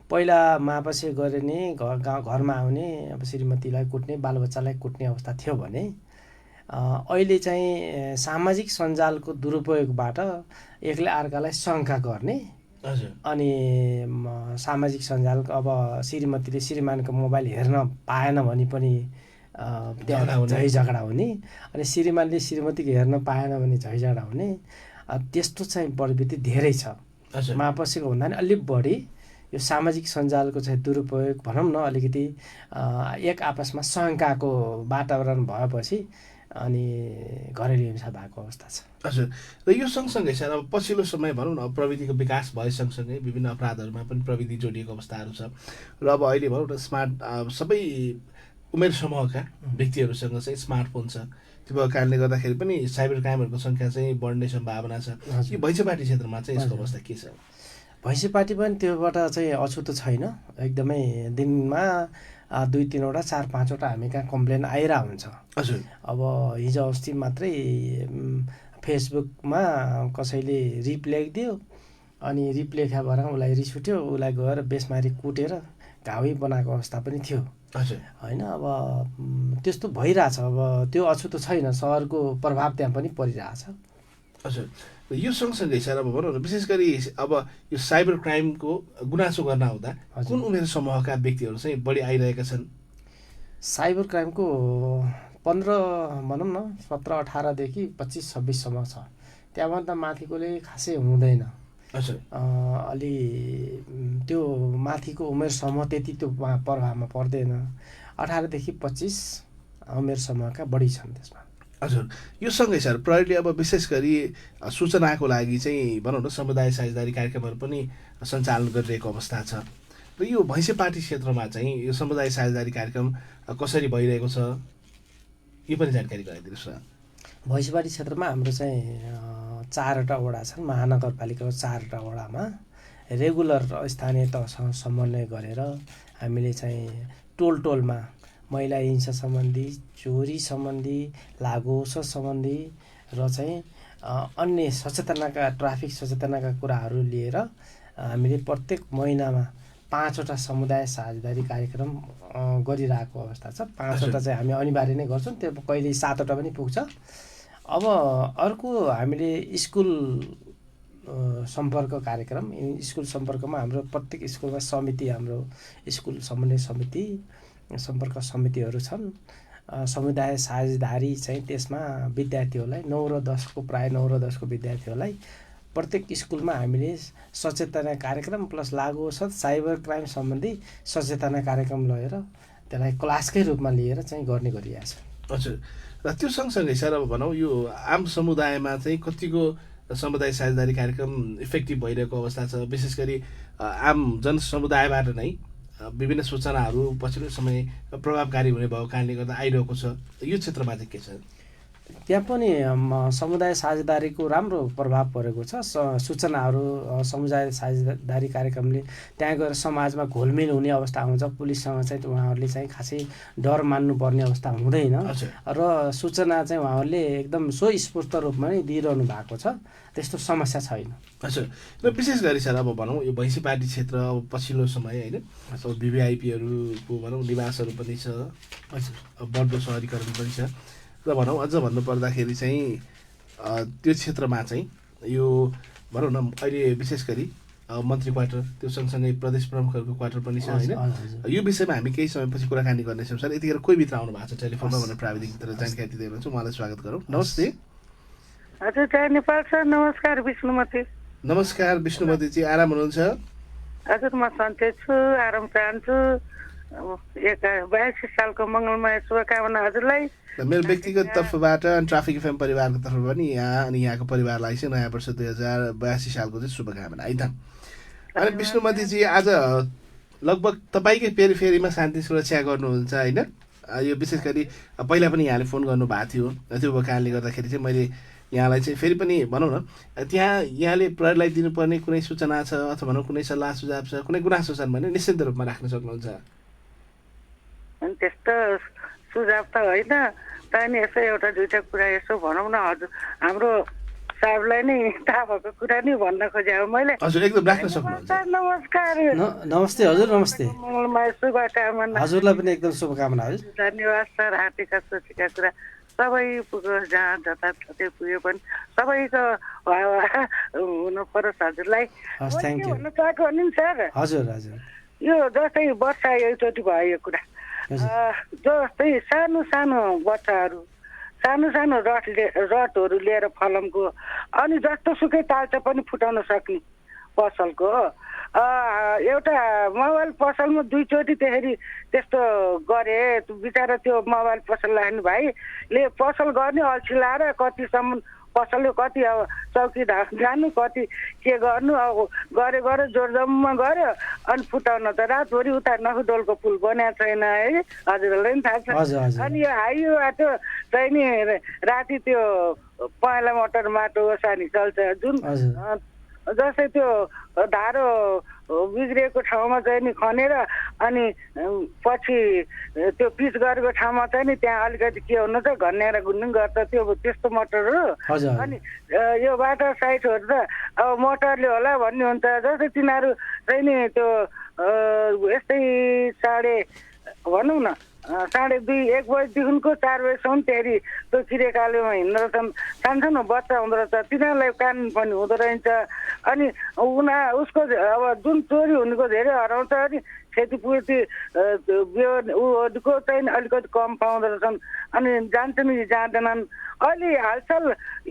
पहिला मापसे गर्ने घरमा आउने अब श्रीमतीलाई कुट्ने बालबच्चालाई कुट्ने अवस्था थियो भने अहिले चाहिँ सामाजिक सञ्जालको दुरुपयोगबाट एकले अर्कालाई शङ्का गर्ने अनि सामाजिक सञ्जाल अब श्रीमतीले श्रीमानको मोबाइल हेर्न पाएन भने पनि त्यहाँ झै झगडा हुने अनि श्रीमानले श्रीमतीको हेर्न पाएन भने झै झगडा हुने त्यस्तो चाहिँ प्रवृत्ति धेरै छ। मापसेको भन्दा नि अलिक बढी यो सामाजिक सञ्जालको चाहिँ दुरुपयोग भनौँ न अलिकति एक आपसमा शङ्काको वातावरण भएपछि अनि घरेलु हिंसा भएको अवस्था छ। हजुर। र यो सँगसँगै सर अब पछिल्लो समय भनौँ न प्रविधिको विकास भए सँगसँगै विभिन्न अपराधहरूमा पनि प्रविधि जोडिएको अवस्थाहरू छ र अब अहिले भनौँ न स्मार्ट सबै उमेर समूहका व्यक्तिहरूसँग चाहिँ स्मार्टफोन छ। त्यो भएको कारणले गर्दाखेरि पनि साइबर क्राइमहरूको सङ्ख्या चाहिँ बढ्ने सम्भावना छ। यो भैँसेपाटी क्षेत्रमा चाहिँ यसको अवस्था के छ? भैँसेपाटी पनि त्योबाट चाहिँ अछुतो छैन। एकदमै दिनमा 2-3वटा 4-5वटा हामी कहाँ कम्प्लेन आइरहेको हुन्छ। हजुर। अब हिजो अस्ति मात्रै फेसबुकमा कसैले रिप लेखिदियो अनि रिप लेखा भएर उसलाई रिस उठ्यो, उसलाई गएर बेसमारी कुटेर घाउ बनाएको अवस्था पनि थियो। हजुर। होइन अब त्यस्तो भइरहेछ। अब त्यो अछुतो छैन, सहरको प्रभाव त्यहाँ पनि परिरहेछ। हजुर। यो सँगसँगै सर अब भनौँ न विशेष गरी अब यो साइबर क्राइमको गुनासो गर्न आउँदा कुन उमेर समूहका व्यक्तिहरू चाहिँ बढी आइरहेका छन्? साइबर क्राइमको 15 भनौँ न 17-18देखि 25-26सम्म छ। त्यहाँभन्दा माथिकोले खासै हुँदैन। हजुर। अलि त्यो माथिको उमेर समूह त्यति त्यो प्रभावमा पर्दैन। 18देखि 25 उमेर समूहका बढी छन् त्यसमा। हजुर। यो सँगै सर प्रहरीले अब विशेष गरी सूचनाको लागि चाहिँ भनौँ न समुदाय साझेदारी कार्यक्रमहरू पनि सञ्चालन गरिरहेको अवस्था छ र यो भैँसेपाटी क्षेत्रमा चाहिँ यो समुदाय साझेदारी कार्यक्रम कसरी भइरहेको छ यो पनि जानकारी गराइदिनुहोस् न। भैँसेपाटी क्षेत्रमा हाम्रो चाहिँ 4वटा वडा छन्। महानगरपालिकाको 4वटा वडामा रेगुलर स्थानीय तहसँग समन्वय गरेर हामीले चाहिँ टोलमा महिला हिंसा सम्बन्धी, चोरी सम्बन्धी, लागुओसर सम्बन्धी र चाहिँ अन्य सचेतनाका ट्राफिक सचेतनाका कुराहरू लिएर हामीले प्रत्येक महिनामा 5वटा समुदाय साझेदारी कार्यक्रम गरिरहेको अवस्था छ। 5वटा चाहिँ हामी अनिवार्य नै गर्छौँ। त्यो कहिले 7वटा पनि पुग्छ। अब अर्को हामीले स्कुल सम्पर्क कार्यक्रम। स्कुल सम्पर्कमा हाम्रो प्रत्येक स्कुलमा समिति, हाम्रो स्कुल समन्वय समिति, सम्पर्क समितिहरू छन्। समुदाय साझेदारी चाहिँ त्यसमा विद्यार्थीहरूलाई 9 र 10को प्राय 9 र 10को विद्यार्थीहरूलाई प्रत्येक स्कुलमा हामीले सचेतना कार्यक्रम प्लस लागुओसर साइबर क्राइम सम्बन्धी सचेतना कार्यक्रम लिएर त्यसलाई क्लासकै रूपमा लिएर चाहिँ गर्ने गरिरहेको छ। हजुर। र त्यो सँगसँगै सर अब भनौँ यो आम समुदायमा चाहिँ कतिको समुदाय साझेदारी कार्यक्रम इफेक्टिभ भइरहेको अवस्था छ? विशेष गरी आम जनसमुदायबाट नै विभिन्न सूचनाहरू पछिल्लो समय प्रभावकारी हुने भएको कारणले गर्दा आइरहेको छ। यो क्षेत्रमा चाहिँ के छ? त्यहाँ पनि समुदाय साझेदारीको राम्रो प्रभाव परेको छ। सूचनाहरू समुदाय साझेदारी कार्यक्रमले त्यहाँ गएर समाजमा घोलमेल हुने अवस्था हुन्छ। पुलिससँग चाहिँ उहाँहरूले चाहिँ खासै डर मान्नुपर्ने अवस्था हुँदैन र सूचना चाहिँ उहाँहरूले एकदम स्वस्फूर्त रूपमा नै दिइरहनु भएको छ। त्यस्तो समस्या छैन। हजुर। र विशेष गरी सर अब भनौँ यो भैँसेपाटी क्षेत्र अब पछिल्लो समय होइन अब भिभिआइपीहरूको भनौँ निवासहरू पनि छ। हजुर। बढ्दो सहरीकरण पनि छ र भनौँ अझ भन्नुपर्दाखेरि चाहिँ त्यो क्षेत्रमा चाहिँ यो भनौँ न अहिले विशेष गरी मन्त्री क्वार्टर त्यो सँगसँगै प्रदेश प्रमुखहरूको क्वार्टर पनि छ होइन। यो विषयमा हामी केही समयपछि कुराकानी गर्नेछौँ सर। यतिखेर कोही भित्र आउनु भएको छ टेलिफोनमा भनेर प्राविधिक मित्र जानकारी दिँदै हुनुहुन्छ। उहाँलाई स्वागत गरौँ। नमस्ते। हजुर जय नेपाल सर। नमस्कार विष्णुमती। नमस्कार विष्णुमतीजी, आराम हुनुहुन्छ? हजुर म सन्चै छु, आराम चाहन्छु। 82 सालको मङ्गलमय शुभकामना हजुरलाई। मेरो व्यक्तिगत तर्फबाट अनि ट्राफिक एफएम परिवारको तर्फबाट पनि यहाँ अनि यहाँको परिवारलाई चाहिँ नयाँ वर्ष 2082 सालको चाहिँ शुभकामना है त। अनि विष्णुमतीजी आज लगभग तपाईँकै पेरिफेरीमा शान्ति सुरक्षा गर्नुहुन्छ होइन? यो विशेष गरी पहिला पनि यहाँले फोन गर्नुभएको थियो, त्यो कारणले गर्दाखेरि चाहिँ मैले यहाँलाई चाहिँ फेरि पनि भनौँ न त्यहाँ यहाँले प्रहरीलाई दिनुपर्ने कुनै सूचना छ अथवा भनौँ कुनै सल्लाह सुझाव छ, कुनै गुनासो छन् भने निश्चित रूपमा राख्न सक्नुहुन्छ। अनि त्यस्तो सुझाव त होइन, पनि यसो एउटा दुईवटा कुरा यसो भनौँ न हजुर, हाम्रो साहबलाई नै थाहा भएको कुरा नै भन्न खोजेँ मैले। हजुर एकदम राख्न सक्नुहुन्छ। नमस्कार। नमस्ते हजुर, नमस्ते। मङ्गलमय शुभकामना। हजुरलाई पनि एकदम शुभकामना हजुर। धन्यवाद सर। हातेका सोचेका कुरा सबै पुगोस्, जहाँ जताततै पुग्यो पनि सबैको हुनु परोस् हजुरलाई। Thank you. भन्न चाहेको नि सर हजुर हजुर, यो जस्तै वर्षा एकचोटि भयो यो कुरा, जस्तै सानो सानो बच्चाहरू सानो सानो रटहरू लिएर फलमको अनि जस्तो सुकै ताल्चा पनि फुटाउन सक्ने पसलको एउटा मोबाइल पसलमा दुईचोटि त्यसरी त्यस्तो गरे। बिचरा त्यो मोबाइल पसल लाग्ने भाइले पसल गर्ने अल्छी लाएर कतिसम्म पसलले कति अब चौकी जानु कति के गर्नु अब गरे जोरजम्मा गऱ्यो अनि फुटाउन त रातभरि उता नखुडोलको पुल बनाएको छैन है हजुरहरूलाई पनि थाहा छ। अनि यो हाइवे बाटो चाहिँ नि राति त्यो पहेँला मोटर माटो ओसानी चल्छ जुन जस्तै त्यो धारो बिग्रिएको ठाउँमा चाहिँ नि खनेर अनि पछि त्यो पिच गरेको ठाउँमा चाहिँ नि त्यहाँ अलिकति के हुनु छ घन्याएर घुन्नु गर्छ त्यो त्यस्तो मोटरहरू। अनि यो बाटो साइडहरू त अब मोटरले होला भन्ने हुन्छ, जस्तै तिनीहरू चाहिँ नि त्यो यस्तै भनौँ न 2:30 1 बजीदेखिको 4 बजीसम्म त्यसरी त्यो चिरेकालेमा हिँड्दो रहेछन्, सानसानो बच्चा हुँदो रहेछ, तिनीहरूलाई कानुन पनि हुँदो रहेछ। अनि उसको अब जुन चोरी हुनेको धेरै हराउँछ अनि क्षतिपूर्ति उको चाहिँ अलिकति कम पाउँदो रहेछन् अनि जान्छन् कि जाँदैनन्। अहिले हालसाल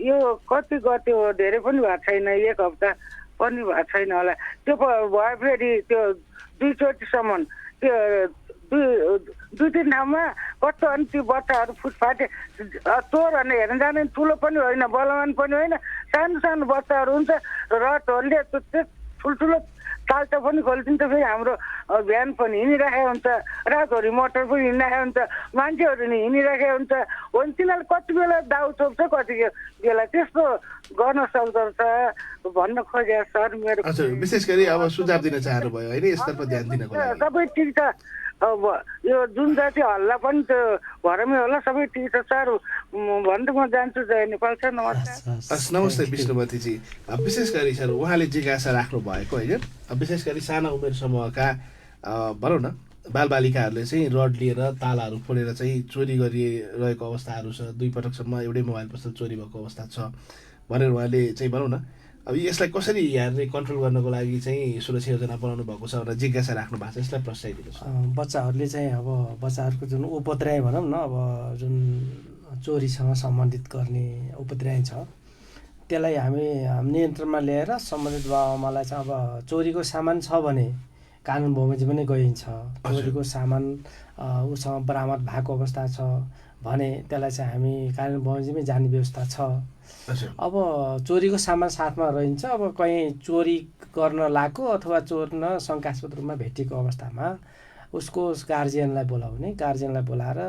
यो कति गति हो धेरै पनि भएको छैन, 1 हप्ता पनि भएको छैन होला। त्यो भयो फेरि त्यो दुईचोटिसम्म त्यो 2-3 ठाउँमा कस्तो अनि त्यो बच्चाहरू फुटफाटे चोर भनेर हेर्न जाने ठुलो पनि होइन बलवान पनि होइन, सानो सानो बच्चाहरू हुन्छ रटहरूले त्यो ठुल्ठुलो ताल्चा पनि खोलिदिन्छ। फेरि हाम्रो भ्यान पनि हिँडिराखेको हुन्छ, रातभरि मोटर पनि हिँडिराखेको हुन्छ, मान्छेहरू नि हिँडिराखेको हुन्छ। तिनीहरूले कति बेला दाउ चोक्छ कति बेला त्यस्तो गर्न सक्दो रहेछ भन्न खोजे सर मेरो। विशेष गरी अब सुझाव दिन चाहनुभयो होइन, यसतर्फ ध्यान दिनको लागि। सबै ठिक छ, अब यो जुन जाति हल्ला पनि त्यो घरमै होला सबै ठिक छ सर भन्दै म जान्छु। जय नेपाल सर, नमस्कार। नमस्ते विष्णुमतीजी। विशेष गरी सर उहाँले जिज्ञासा राख्नु भएको होइन, विशेष गरी साना उमेर समूहका भनौँ न बालबालिकाहरूले चाहिँ रड लिएर तालाहरू फोडेर चाहिँ चोरी गरिरहेको अवस्थाहरू छ, 2 पटकसम्म एउटै मोबाइल पसल चोरी भएको अवस्था छ भनेर उहाँले चाहिँ भनौँ न अब यसलाई कसरी यहाँले कन्ट्रोल गर्नको लागि चाहिँ सुरक्षा योजना बनाउनु भएको छ भनेर जिज्ञासा राख्नु भएको छ, यसलाई प्रस्ताविदिनुहोस्। बच्चाहरूले चाहिँ अब बच्चाहरूको जुन उपद्रव भनौँ न अब जुन चोरीसँग सम्बन्धित गर्ने उपद्रव छ त्यसलाई हामी नियन्त्रणमा ल्याएर सम्बन्धित बाबुआमालाई चाहिँ अब चोरीको सामान छ भने कानुन बमोजिम पनि गइन्छ। चोरीको सामान उसँग बरामद भएको अवस्था छ भने त्यसलाई चाहिँ हामी कानुन बमोजिमै जाने व्यवस्था छ। अब चोरीको सामान साथमा रहन्छ, अब कहीँ चोरी गर्न लागेको अथवा चोर्न शङ्कास्पद रूपमा भेटेको अवस्थामा उसको गार्जियनलाई बोलाएर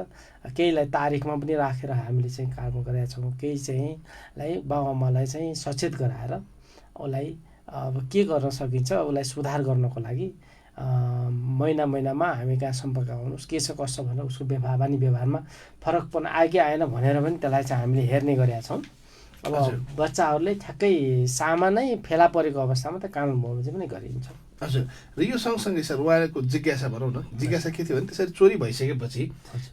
केहीलाई तारिखमा पनि राखेर हामीले चाहिँ काम गरेका छौँ। केही चाहिँलाई बाबुआमालाई चाहिँ सचेत गराएर उसलाई अब के गर्न सकिन्छ उसलाई सुधार गर्नको लागि महिनामा हामी कहाँ सम्पर्क आउनुहोस् के छ कसो भनेर उसको बानी व्यवहारमा फरकपन आयो कि आएन भनेर पनि त्यसलाई चाहिँ हामीले हेर्ने गरेका छौँ। अब बच्चाहरूले ठ्याक्कै सामानै फेला परेको अवस्थामा त कानुन बमोजिम पनि गरिन्छ। हजुर, र यो सँगसँगै सर उहाँको जिज्ञासा भनौँ न, जिज्ञासा के थियो भने त्यसरी चोरी भइसकेपछि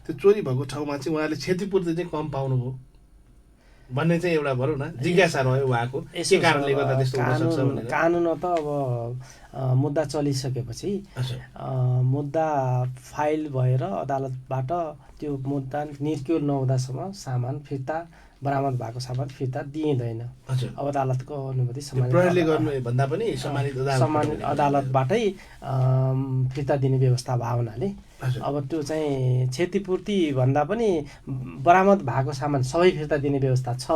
त्यो चोरी भएको ठाउँमा चाहिँ उहाँले क्षतिपूर्ति चाहिँ कम पाउनुभयो भन्ने चाहिँ एउटा भनौँ न जिज्ञासा रह्यो उहाँको, के कारणले गर्दा त्यस्तो हुन सक्छ भनेर। कानुन त अब मुद्दा चलिसकेपछि मुद्दा फाइल भएर अदालतबाट त्यो मुद्दा निर्क्युल नहुँदासम्म सामान फिर्ता बरामद भएको सामान फिर्ता दिइँदैन। अब अदालतको अनुमति प्रहरीले गर्नु भन्दा पनि सम्मानित अदालतबाटै फिर्ता दिने व्यवस्था भएको हुनाले अब त्यो चाहिँ क्षतिपूर्ति भन्दा पनि बरामद भएको सामान सबै फिर्ता दिने व्यवस्था छ।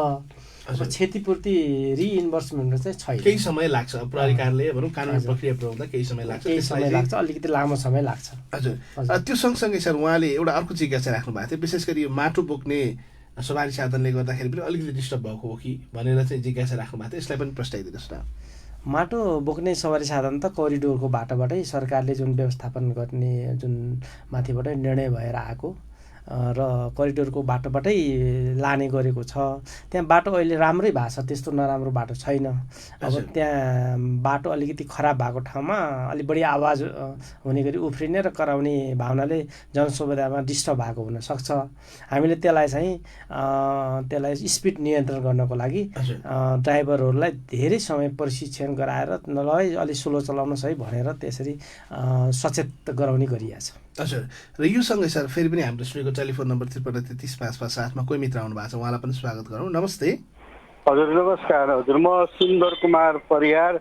अब क्षतिपूर्ति रिइन्भर्समेन्ट चाहिँ छैन। केही समय लाग्छ प्रहरी कार्यालय भनौँ कानुनी प्रक्रिया पुर्याउँदा केही समय लाग्छ अलिकति लामो समय लाग्छ। हजुर त्यो सँगसँगै सर उहाँले एउटा अर्को जिज्ञासा राख्नु भएको थियो विशेष गरी यो माटो बोक्ने सवारी साधनले गर्दाखेरि पनि अलिकति डिस्टर्ब भएको हो कि भनेर चाहिँ जिज्ञासा राख्नु भएको थियो यसलाई पनि प्रस्ताइदिनुहोस् न। माटो बोक्ने सवारी साधन त कोरिडोरको बाटोबाटै सरकारले जुन व्यवस्थापन गर्ने जुन माथिबाटै निर्णय भएर आएको र कोरिडोरको बाटोबाटै लाने गरेको छ। त्यहाँ बाटो अहिले राम्रै भएको छ त्यस्तो नराम्रो बाटो छैन। अब त्यहाँ बाटो अलिकति खराब भएको ठाउँमा अलिक बढी आवाज हुने गरी उफ्रिने र कराउने भावनाले जनसुविधामा डिस्टर्ब भएको हुनसक्छ। हामीले त्यसलाई स्पिड नियन्त्रण गर्नको लागि ड्राइभरहरूलाई धेरै समय प्रशिक्षण गराएर नलगाइ अलि स्लो चलाउनुहोस् है भनेर त्यसरी सचेत गराउने गरिएको छ। हजुर र यो सँगै सर फेरि पनि हाम्रो स्टुडियोको टेलिफोन नम्बर 53335557 कोही मित्र आउनु भएको छ उहाँलाई पनि स्वागत गरौँ। नमस्ते। हजुर नमस्कार। हजुर म सुन्दर कुमार परियार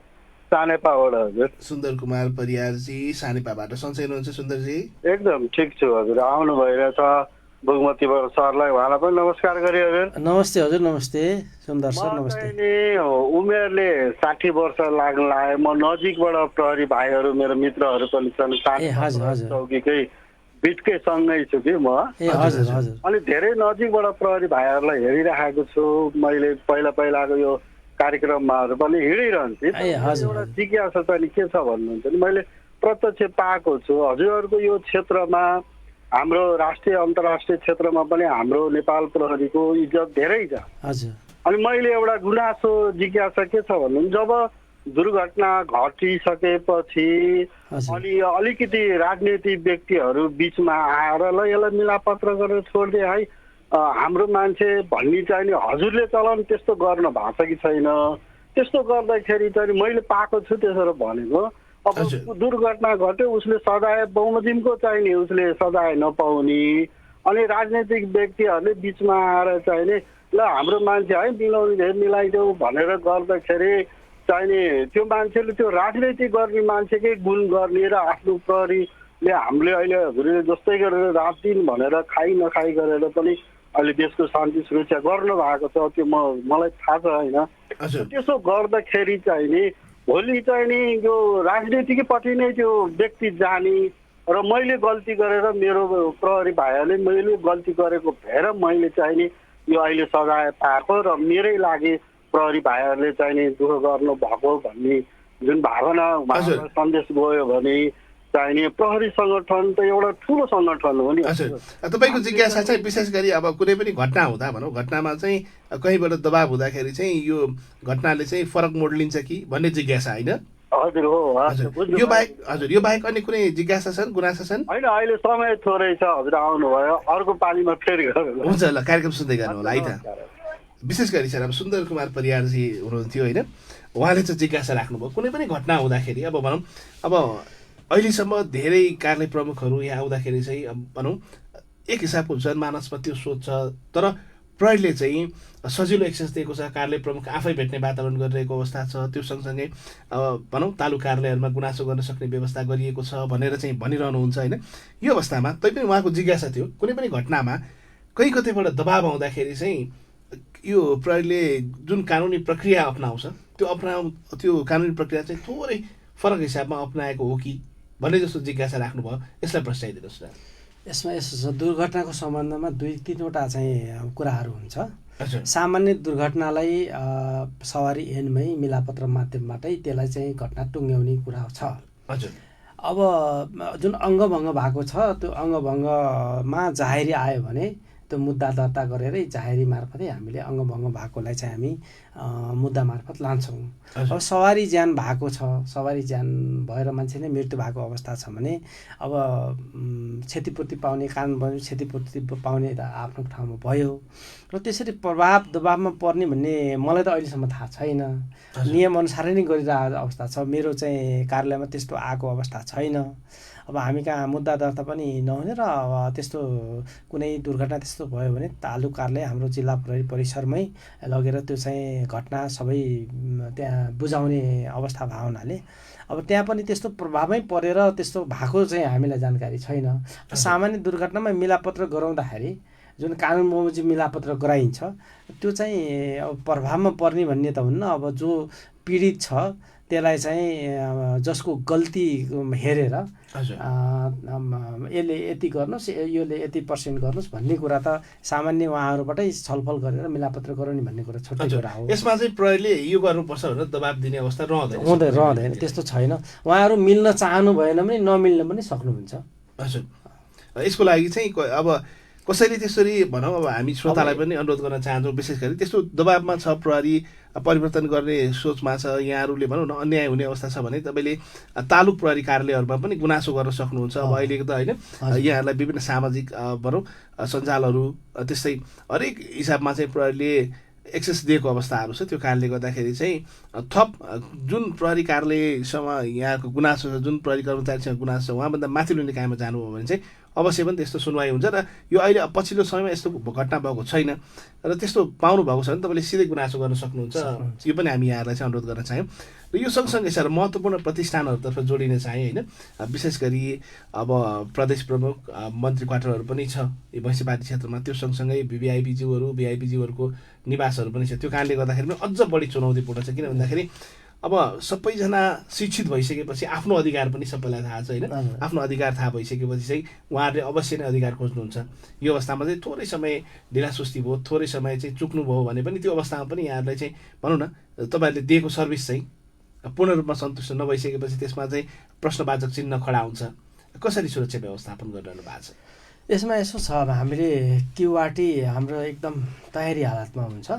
सानेपाबाट। हजुर सुन्दर कुमार परियारजी सानेपाबाट सन्चै हुनुहुन्छ सुन्दरजी? एकदम ठिक छु हजुर। आउनु भइरहेछ भगमती सरलाई उहाँलाई पनि नमस्कार गरे हजुर। नमस्ते हजुर। नमस्ते सुन्दर सर नमस्ते। उमेरले 60 वर्ष लाग्न लाग्यो। म नजिकबाट प्रहरी भाइहरू मेरो मित्रहरू पनि छन् चौकीकै बिटकै सँगै छु कि म। अनि धेरै नजिकबाट प्रहरी भाइहरूलाई हेरिराखेको छु। मैले पहिलाको यो कार्यक्रमहरू पनि हिँडिरहन्छु। एउटा जिज्ञासा चाहिँ के छ भन्नुहुन्छ भने मैले प्रत्यक्ष पाएको छु हजुरहरूको यो क्षेत्रमा हाम्रो राष्ट्रिय अन्तर्राष्ट्रिय क्षेत्रमा पनि हाम्रो नेपाल प्रहरीको इज्जत धेरै छ। अनि मैले एउटा गुनासो जिज्ञासा के छ भन्नु जब दुर्घटना घटिसकेपछि अनि अलिकति राजनीतिक व्यक्तिहरू बिचमा आएर ल यसलाई मिलापत्र गरेर छोडिदिए है हाम्रो मान्छे भन्ने चाहिँ हजुरले चलन त्यस्तो गर्न भएको छ कि छैन त्यस्तो गर्दाखेरि चाहिँ मैले पाएको छु त्यसो भनेको। अब दुर्घटना घट्यो उसले सजाय बमोजिमको चाहिने उसले सजाय नपाउने अनि राजनीतिक व्यक्तिहरूले बिचमा आएर चाहिने ल हाम्रो मान्छे है मिलाउने मिलाइदेऊ भनेर गर्दाखेरि चाहिने त्यो मान्छेले त्यो राजनीति गर्ने मान्छेकै गुण गर्ने र आफ्नो प्रहरीले हामीले अहिले हजुरले जस्तै गरेर रात दिन भनेर खाइ नखाइ गरेर पनि अहिले देशको शान्ति सुरक्षा गर्नु भएको छ त्यो मलाई थाहा छ होइन। त्यसो गर्दाखेरि चाहिने भोलि चाहिँ नि यो राजनीतिकैपट्टि नै त्यो व्यक्ति जाने र मैले गल्ती गरेर मेरो प्रहरी भाइहरूले मैले गल्ती गरेको भएर मैले चाहिँ नि यो अहिले सजाय पाएको र मेरै लागि प्रहरी भाइहरूले चाहिँ नि दुःख गर्नु भएको भन्ने जुन भावना सन्देश गयो भने चाहिने प्रहरी सङ्गठन त एउटा ठुलो सङ्गठन हो नि। तपाईँको जिज्ञासा चाहिँ विशेष गरी अब कुनै पनि घटना हुँदा भनौँ घटनामा चाहिँ कहीँबाट दबाब हुँदाखेरि चाहिँ यो घटनाले चाहिँ फरक मोड लिन्छ कि भन्ने जिज्ञासा होइन? हजुर हो। यो बाहेक अन्य कुनै जिज्ञासा छन् गुनासा छन्? होइन अहिले समय थोरै छ हजुर आउनुभयो अर्को पालीमा फेरि हुन्छ ल कार्यक्रम सुन्दै गर्नु होला है त। विशेष गरी सर अब सुन्दर कुमार परियारजी हुनुहुन्थ्यो होइन उहाँले चाहिँ जिज्ञासा राख्नुभयो कुनै पनि घटना हुँदाखेरि अब भनौँ अब अहिलेसम्म धेरै कार्यालय प्रमुखहरू यहाँ आउँदाखेरि चाहिँ भनौँ एक हिसाबको जनमानसमा त्यो सोच छ तर प्रहरीले चाहिँ सजिलो एक्सेस दिएको छ कार्यालय प्रमुख आफै भेट्ने वातावरण गरिरहेको अवस्था छ त्यो सँगसँगै भनौँ तालुक कार्यालयहरूमा गुनासो गर्न सक्ने व्यवस्था गरिएको छ भनेर चाहिँ भनिरहनुहुन्छ होइन। यो अवस्थामा तैपनि उहाँको जिज्ञासा थियो कुनै पनि घटनामा कतैबाट दबाब आउँदाखेरि चाहिँ यो प्रहरीले जुन कानुनी प्रक्रिया अप्नाउँछ त्यो कानुनी प्रक्रिया चाहिँ थोरै फरक हिसाबमा अप्नाएको हो कि भन्ने जस्तो जिज्ञासा राख्नुभयो यसलाई प्रस्ताइदिनुहोस् न। यसमा यसो छ दुर्घटनाको सम्बन्धमा 2-3वटा चाहिँ कुराहरू हुन्छ। सामान्य दुर्घटनालाई सवारी ऐनमै मिलापत्र माध्यमबाटै त्यसलाई चाहिँ घटना टुङ्ग्याउने कुरा छ। अब जुन अङ्गभङ्ग भएको छ त्यो अङ्गभङ्गमा जाहेरी आयो भने त्यो मुद्दा दर्ता गरेरै जाहेरी मार्फतै हामीले अङ्गभङ्ग भएकोलाई चाहिँ हामी मुद्दा मार्फत लान्छौँ। अब सवारी ज्यान भएको छ सवारी ज्यान भएर मान्छे नै मृत्यु भएको अवस्था छ भने अब क्षतिपूर्ति पाउने कानुन क्षतिपूर्ति पाउने त आफ्नो ठाउँमा भयो र त्यसरी प्रभाव दबावमा पर्ने भन्ने मलाई त अहिलेसम्म थाहा छैन। नियमअनुसारै नै गरिरहेको अवस्था छ मेरो चाहिँ कार्यालयमा त्यस्तो आएको अवस्था छैन। अब हामी कहाँ मुद्दा दर्ता पनि नहुने र अब त्यस्तो कुनै दुर्घटना त्यस्तो भयो भने तालुक कार्यालय हाम्रो जिल्ला प्रहरी परिसरमै लगेर त्यो चाहिँ घटना सबै त्यहाँ बुझाउने अवस्था भएको हुनाले अब त्यहाँ पनि त्यस्तो प्रभावमै परेर त्यस्तो भएको चाहिँ हामीलाई जानकारी छैन। सामान्य दुर्घटनामा मिलापत्र गराउँदाखेरि जुन कानुन बमोजिम मिलापत्र गराइन्छ त्यो चाहिँ अब प्रभावमा पर्ने भन्ने त हुन्न। अब जो पीडित छ त्यसलाई चाहिँ जसको गल्ती हेरेर यसले यति गर्नुहोस् यसले यति % गर्नुहोस् भन्ने कुरा त सामान्य उहाँहरूबाटै छलफल गरेर मिलापत्र गराउने भन्ने कुरा छुट्टै कुरा हो। यसमा चाहिँ प्रहरीले यो गर्नुपर्छ भनेर दबाब दिने अवस्था रहँदैन त्यस्तो छैन। उहाँहरू मिल्न चाहनु भएन भने नमिल्न पनि सक्नुहुन्छ। हजुर यसको लागि चाहिँ अब कसैले त्यसरी भनौँ अब हामी श्रोतालाई पनि अनुरोध गर्न चाहन्छौँ विशेष गरी त्यस्तो दबाबमा छ प्रहरी परिवर्तन गर्ने सोचमा छ यहाँहरूले भनौँ न अन्याय हुने अवस्था छ भने तपाईँले तालुक प्रहरी कार्यालयहरूमा पनि गुनासो गर्न सक्नुहुन्छ। अब अहिलेको त होइन यहाँहरूलाई विभिन्न सामाजिक भनौँ सञ्जालहरू त्यस्तै हरेक हिसाबमा चाहिँ प्रहरीले एक्सेस दिएको अवस्थाहरू छ। त्यो कारणले गर्दाखेरि चाहिँ थप जुन प्रहरी कार्यालयसँग यहाँको गुनासो छ जुन प्रहरी कर्मचारीसँग गुनासो छ उहाँभन्दा माथिल्लो निकायमा जानुभयो भने चाहिँ अवश्य पनि त्यस्तो सुनवाई हुन्छ र यो अहिले पछिल्लो समयमा यस्तो घटना भएको छैन र त्यस्तो पाउनु भएको छ भने तपाईँले सिधै गुनासो गर्न सक्नुहुन्छ। यो पनि हामी यहाँहरूलाई चाहिँ अनुरोध गर्न चाह्यौँ र यो सँगसँगै सर महत्त्वपूर्ण प्रतिष्ठानहरूतर्फ जोडिन चाहे होइन विशेष गरी अब प्रदेश प्रमुख मन्त्री क्वार्टरहरू पनि छ यो भैँसीपाटी क्षेत्रमा त्यो सँगसँगै भिआइपीज्यूहरूको निवासहरू पनि छ। त्यो कारणले गर्दाखेरि पनि अझ बढी चुनौतीपूर्ण छ किन भन्दाखेरि अब सबैजना शिक्षित भइसकेपछि आफ्नो अधिकार पनि सबैलाई थाहा छ होइन आफ्नो अधिकार थाहा भइसकेपछि चाहिँ उहाँहरूले अवश्य नै अधिकार खोज्नुहुन्छ। यो अवस्थामा चाहिँ थोरै समय ढिलासुस्ती भयो थोरै समय चाहिँ चुक्नुभयो भने पनि त्यो अवस्थामा पनि यहाँहरूलाई चाहिँ भनौँ न तपाईँहरूले दिएको सर्भिस चाहिँ पूर्ण रूपमा सन्तुष्ट नभइसकेपछि त्यसमा चाहिँ प्रश्नवाचक चिन्ह खडा हुन्छ। कसरी सुरक्षा व्यवस्थापन गरिरहनु भएको छ? यसमा यसो छ अब हामीले क्युआरटी हाम्रो एकदम तयारी हालतमा हुन्छ।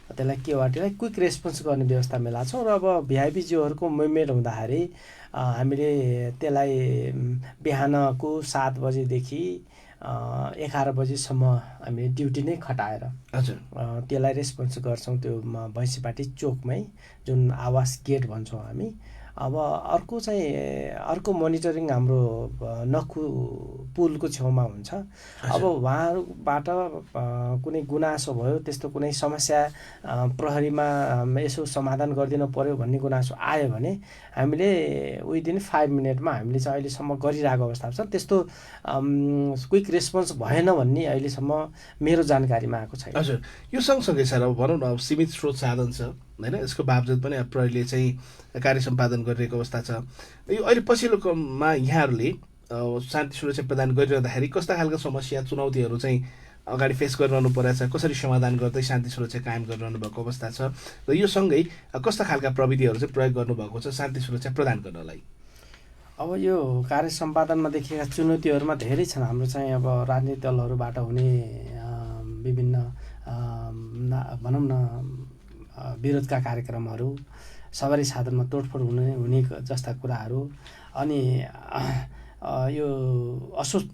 त्यसलाई क्युआरटीलाई क्विक रेस्पोन्स गर्ने व्यवस्था मिलाएको छौँ र अब भिआइपीज्यूहरूको मुभमेन्ट हुँदाखेरि हामीले त्यसलाई बिहानको 7 बजेदेखि 11 बजीसम्म हामीले ड्युटी नै खटाएर त्यसलाई रेस्पोन्स गर्छौँ त्यो भैँसीपाटी चोकमै जुन आवास गेट भन्छौँ हामी। अब अर्को मोनिटरिङ हाम्रो नखु पुलको छेउमा हुन्छ। अब उहाँहरूबाट कुनै गुनासो भयो त्यस्तो कुनै समस्या प्रहरीमा यसो समाधान गरिदिनु पर्यो भन्ने गुनासो आयो भने हामीले विदिन 5 मिनटमा हामीले चाहिँ अहिलेसम्म गरिरहेको अवस्था छ। त्यस्तो क्विक रेस्पोन्स भएन भन्ने अहिलेसम्म मेरो जानकारीमा आएको छैन। हजुर यो सँगसँगै सर अब भनौँ न अब सीमित स्रोत साधन छ होइन यसको बावजुद पनि अब प्रहरीले चाहिँ कार्य सम्पादन गरिरहेको अवस्था छ। यो अहिले पछिल्लो क्रममा यहाँहरूले शान्ति सुरक्षा प्रदान गरिरहँदाखेरि कस्ता खालका समस्या चुनौतीहरू चाहिँ अगाडि फेस गरिरहनु परेको छ कसरी समाधान गर्दै शान्ति सुरक्षा कायम गरिरहनु भएको अवस्था छ र यो सँगै कस्ता खालका प्रविधिहरू चाहिँ प्रयोग गर्नुभएको छ शान्ति सुरक्षा प्रदान गर्नलाई? अब यो कार्य सम्पादनमा देखिएका चुनौतीहरूमा धेरै छन्। हाम्रो चाहिँ अब राजनीतिक दलहरूबाट हुने विभिन्न भनौँ न विरोधका कार्यक्रमहरू सवारी साधनमा तोडफोड हुने जस्ता कुराहरू अनि यो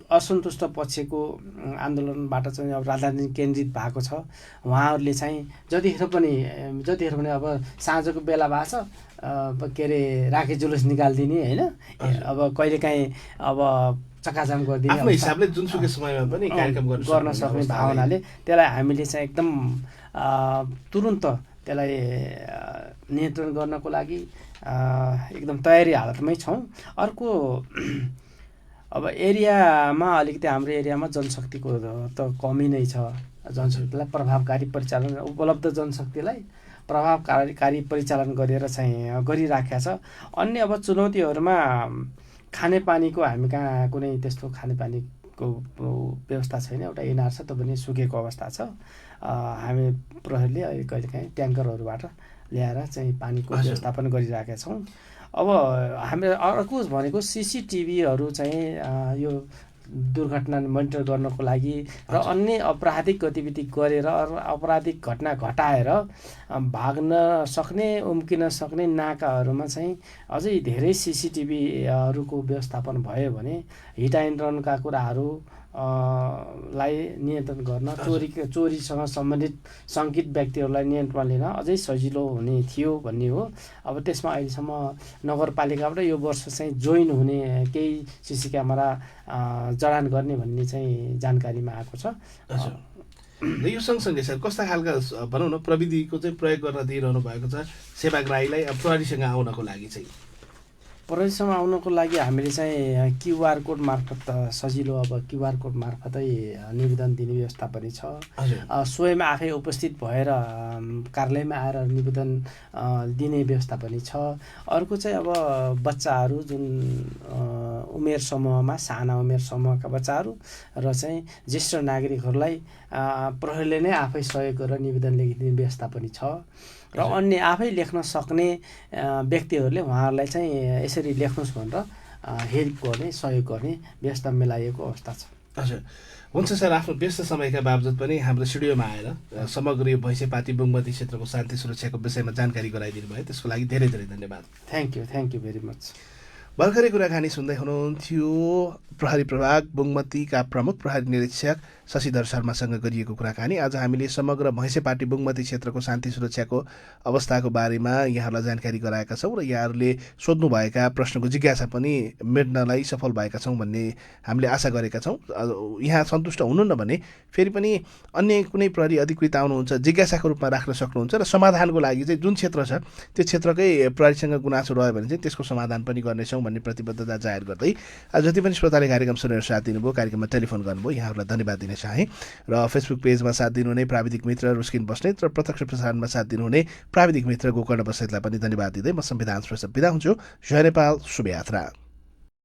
असन्तुष्ट पक्षको आन्दोलनबाट चाहिँ अब राजधानी केन्द्रित भएको छ। उहाँहरूले चाहिँ जतिखेर पनि अब साँझको बेला भएको छ के अरे राखे जुलुस निकालिदिने होइन अब कहिलेकाहीँ अब चकाजाम गरिदिने आफ्नो हिसाबले जुनसुकै समयमा पनि कार्यक्रम गर्न सक्ने भावनाले त्यसलाई हामीले चाहिँ एकदम तुरुन्त त्यसलाई नियन्त्रण गर्नको लागि एकदम तयारी हालतमै छौँ। अर्को अब एरियामा अलिकति हाम्रो एरियामा जनशक्तिको त कमी नै छ। जनशक्तिलाई प्रभावकारी परिचालन उपलब्ध जनशक्तिलाई प्रभावकारी परिचालन गरेर चाहिँ गरिराखेका छ। अन्य अब चुनौतीहरूमा खानेपानीको हामी कहाँ कुनै त्यस्तो खानेपानीको व्यवस्था छैन। एउटा इनार छ त्यो पनि सुकेको अवस्था छ। हामी प्रहरीले अहिले कहिलेकाहीँ ट्याङ्करहरूबाट ल्याएर चाहिँ पानीको व्यवस्थापन गरिराखेका छौँ। अब हामीले अर्को भनेको सिसिटिभीहरू चाहिँ यो दुर्घटना मोनिटर गर्नको लागि र अन्य आपराधिक गतिविधि गरेर आपराधिक घटना घटाएर भाग्न सक्ने उम्किन सक्ने नाकाहरूमा चाहिँ अझै धेरै सिसिटिभीहरूको व्यवस्थापन भयो भने हिट एन्ड रनका कुराहरू लाई नियन्त्रण गर्न चोरीसँग सम्बन्धित शङ्कित व्यक्तिहरूलाई नियन्त्रण लिन अझै सजिलो हुने थियो भन्ने हो। अब त्यसमा अहिलेसम्म नगरपालिकाबाट यो वर्ष चाहिँ जोइन हुने केही सिसी क्यामेरा जडान गर्ने भन्ने चाहिँ जानकारीमा आएको छ। र यो सँगसँगै सर कस्ता खालका भनौँ न प्रविधिको चाहिँ प्रयोग गर्न दिइरहनु भएको छ सेवाग्राहीलाई प्रहरीसँग आउनको लागि चाहिँ? प्रहरीसँग आउनको लागि हामीले चाहिँ क्युआर कोड मार्फत सजिलो अब क्युआर कोड मार्फतै निवेदन दिने व्यवस्था पनि छ। स्वयं आफै उपस्थित भएर कार्यालयमा आएर निवेदन दिने व्यवस्था पनि छ। अर्को चाहिँ अब बच्चाहरू जुन उमेर समूहमा साना उमेर समूहका बच्चाहरू र चाहिँ ज्येष्ठ नागरिकहरूलाई प्रहरीले नै आफै सहयोग गरेर निवेदन लेखिदिने व्यवस्था पनि छ। र अन्य आफै लेख्न सक्ने व्यक्तिहरूले उहाँहरूलाई चाहिँ यसरी लेख्नुहोस् भनेर हेल्प गर्ने सहयोग गर्ने व्यवस्था मिलाइएको अवस्था छ। हजुर हुन्छ सर, आफ्नो व्यस्त समयका बावजुद पनि हाम्रो स्टुडियोमा आएर समग्र यो भैँसेपाटी बुङमती क्षेत्रको शान्ति सुरक्षाको विषयमा जानकारी गराइदिनु भयो, त्यसको लागि धेरै धेरै धन्यवाद। Thank you very much. भर्खरै कुराकानी सुन्दै हुनुहुन्थ्यो प्रहरी प्रभाग बुङमतीका प्रमुख प्रहरी निरीक्षक शशिधर शर्मासँग गरिएको कुराकानी। आज हामीले समग्र भैँसेपाटी बुङमती क्षेत्रको शान्ति सुरक्षाको अवस्थाको बारेमा यहाँहरूलाई जानकारी गराएका छौँ र यहाँहरूले सोध्नुभएका प्रश्नको जिज्ञासा पनि मेट्नलाई सफल भएका छौँ भन्ने हामीले आशा गरेका छौँ। यहाँ सन्तुष्ट हुनुहुन्न भने फेरि पनि अन्य कुनै प्रहरी अधिकृत आउनुहुन्छ जिज्ञासाको रूपमा राख्न सक्नुहुन्छ र समाधानको लागि चाहिँ जुन क्षेत्र छ त्यो क्षेत्रकै प्रहरीसँग गुनासो रह्यो भने चाहिँ त्यसको समाधान पनि गर्नेछौँ भन्ने प्रतिबद्धता जाहेर गर्दै आज जति पनि श्रोताले कार्यक्रम सुनेर साथ दिनुभयो, कार्यक्रममा टेलिफोन गर्नुभयो, यहाँहरूलाई धन्यवाद दिन चाहे। र फेसबुक पेजमा साथ दिनुहुने प्राविधिक मित्र रुस्किन बस्नेत र प्रत्यक्ष प्रसारणमा साथ दिनुहुने प्राविधिक मित्र गोकर्ण बस्नेतलाई पनि धन्यवाद दिँदै म संविधान श्रेष्ठ बिदा हुन्छु। जय नेपाल, शुभ यात्रा।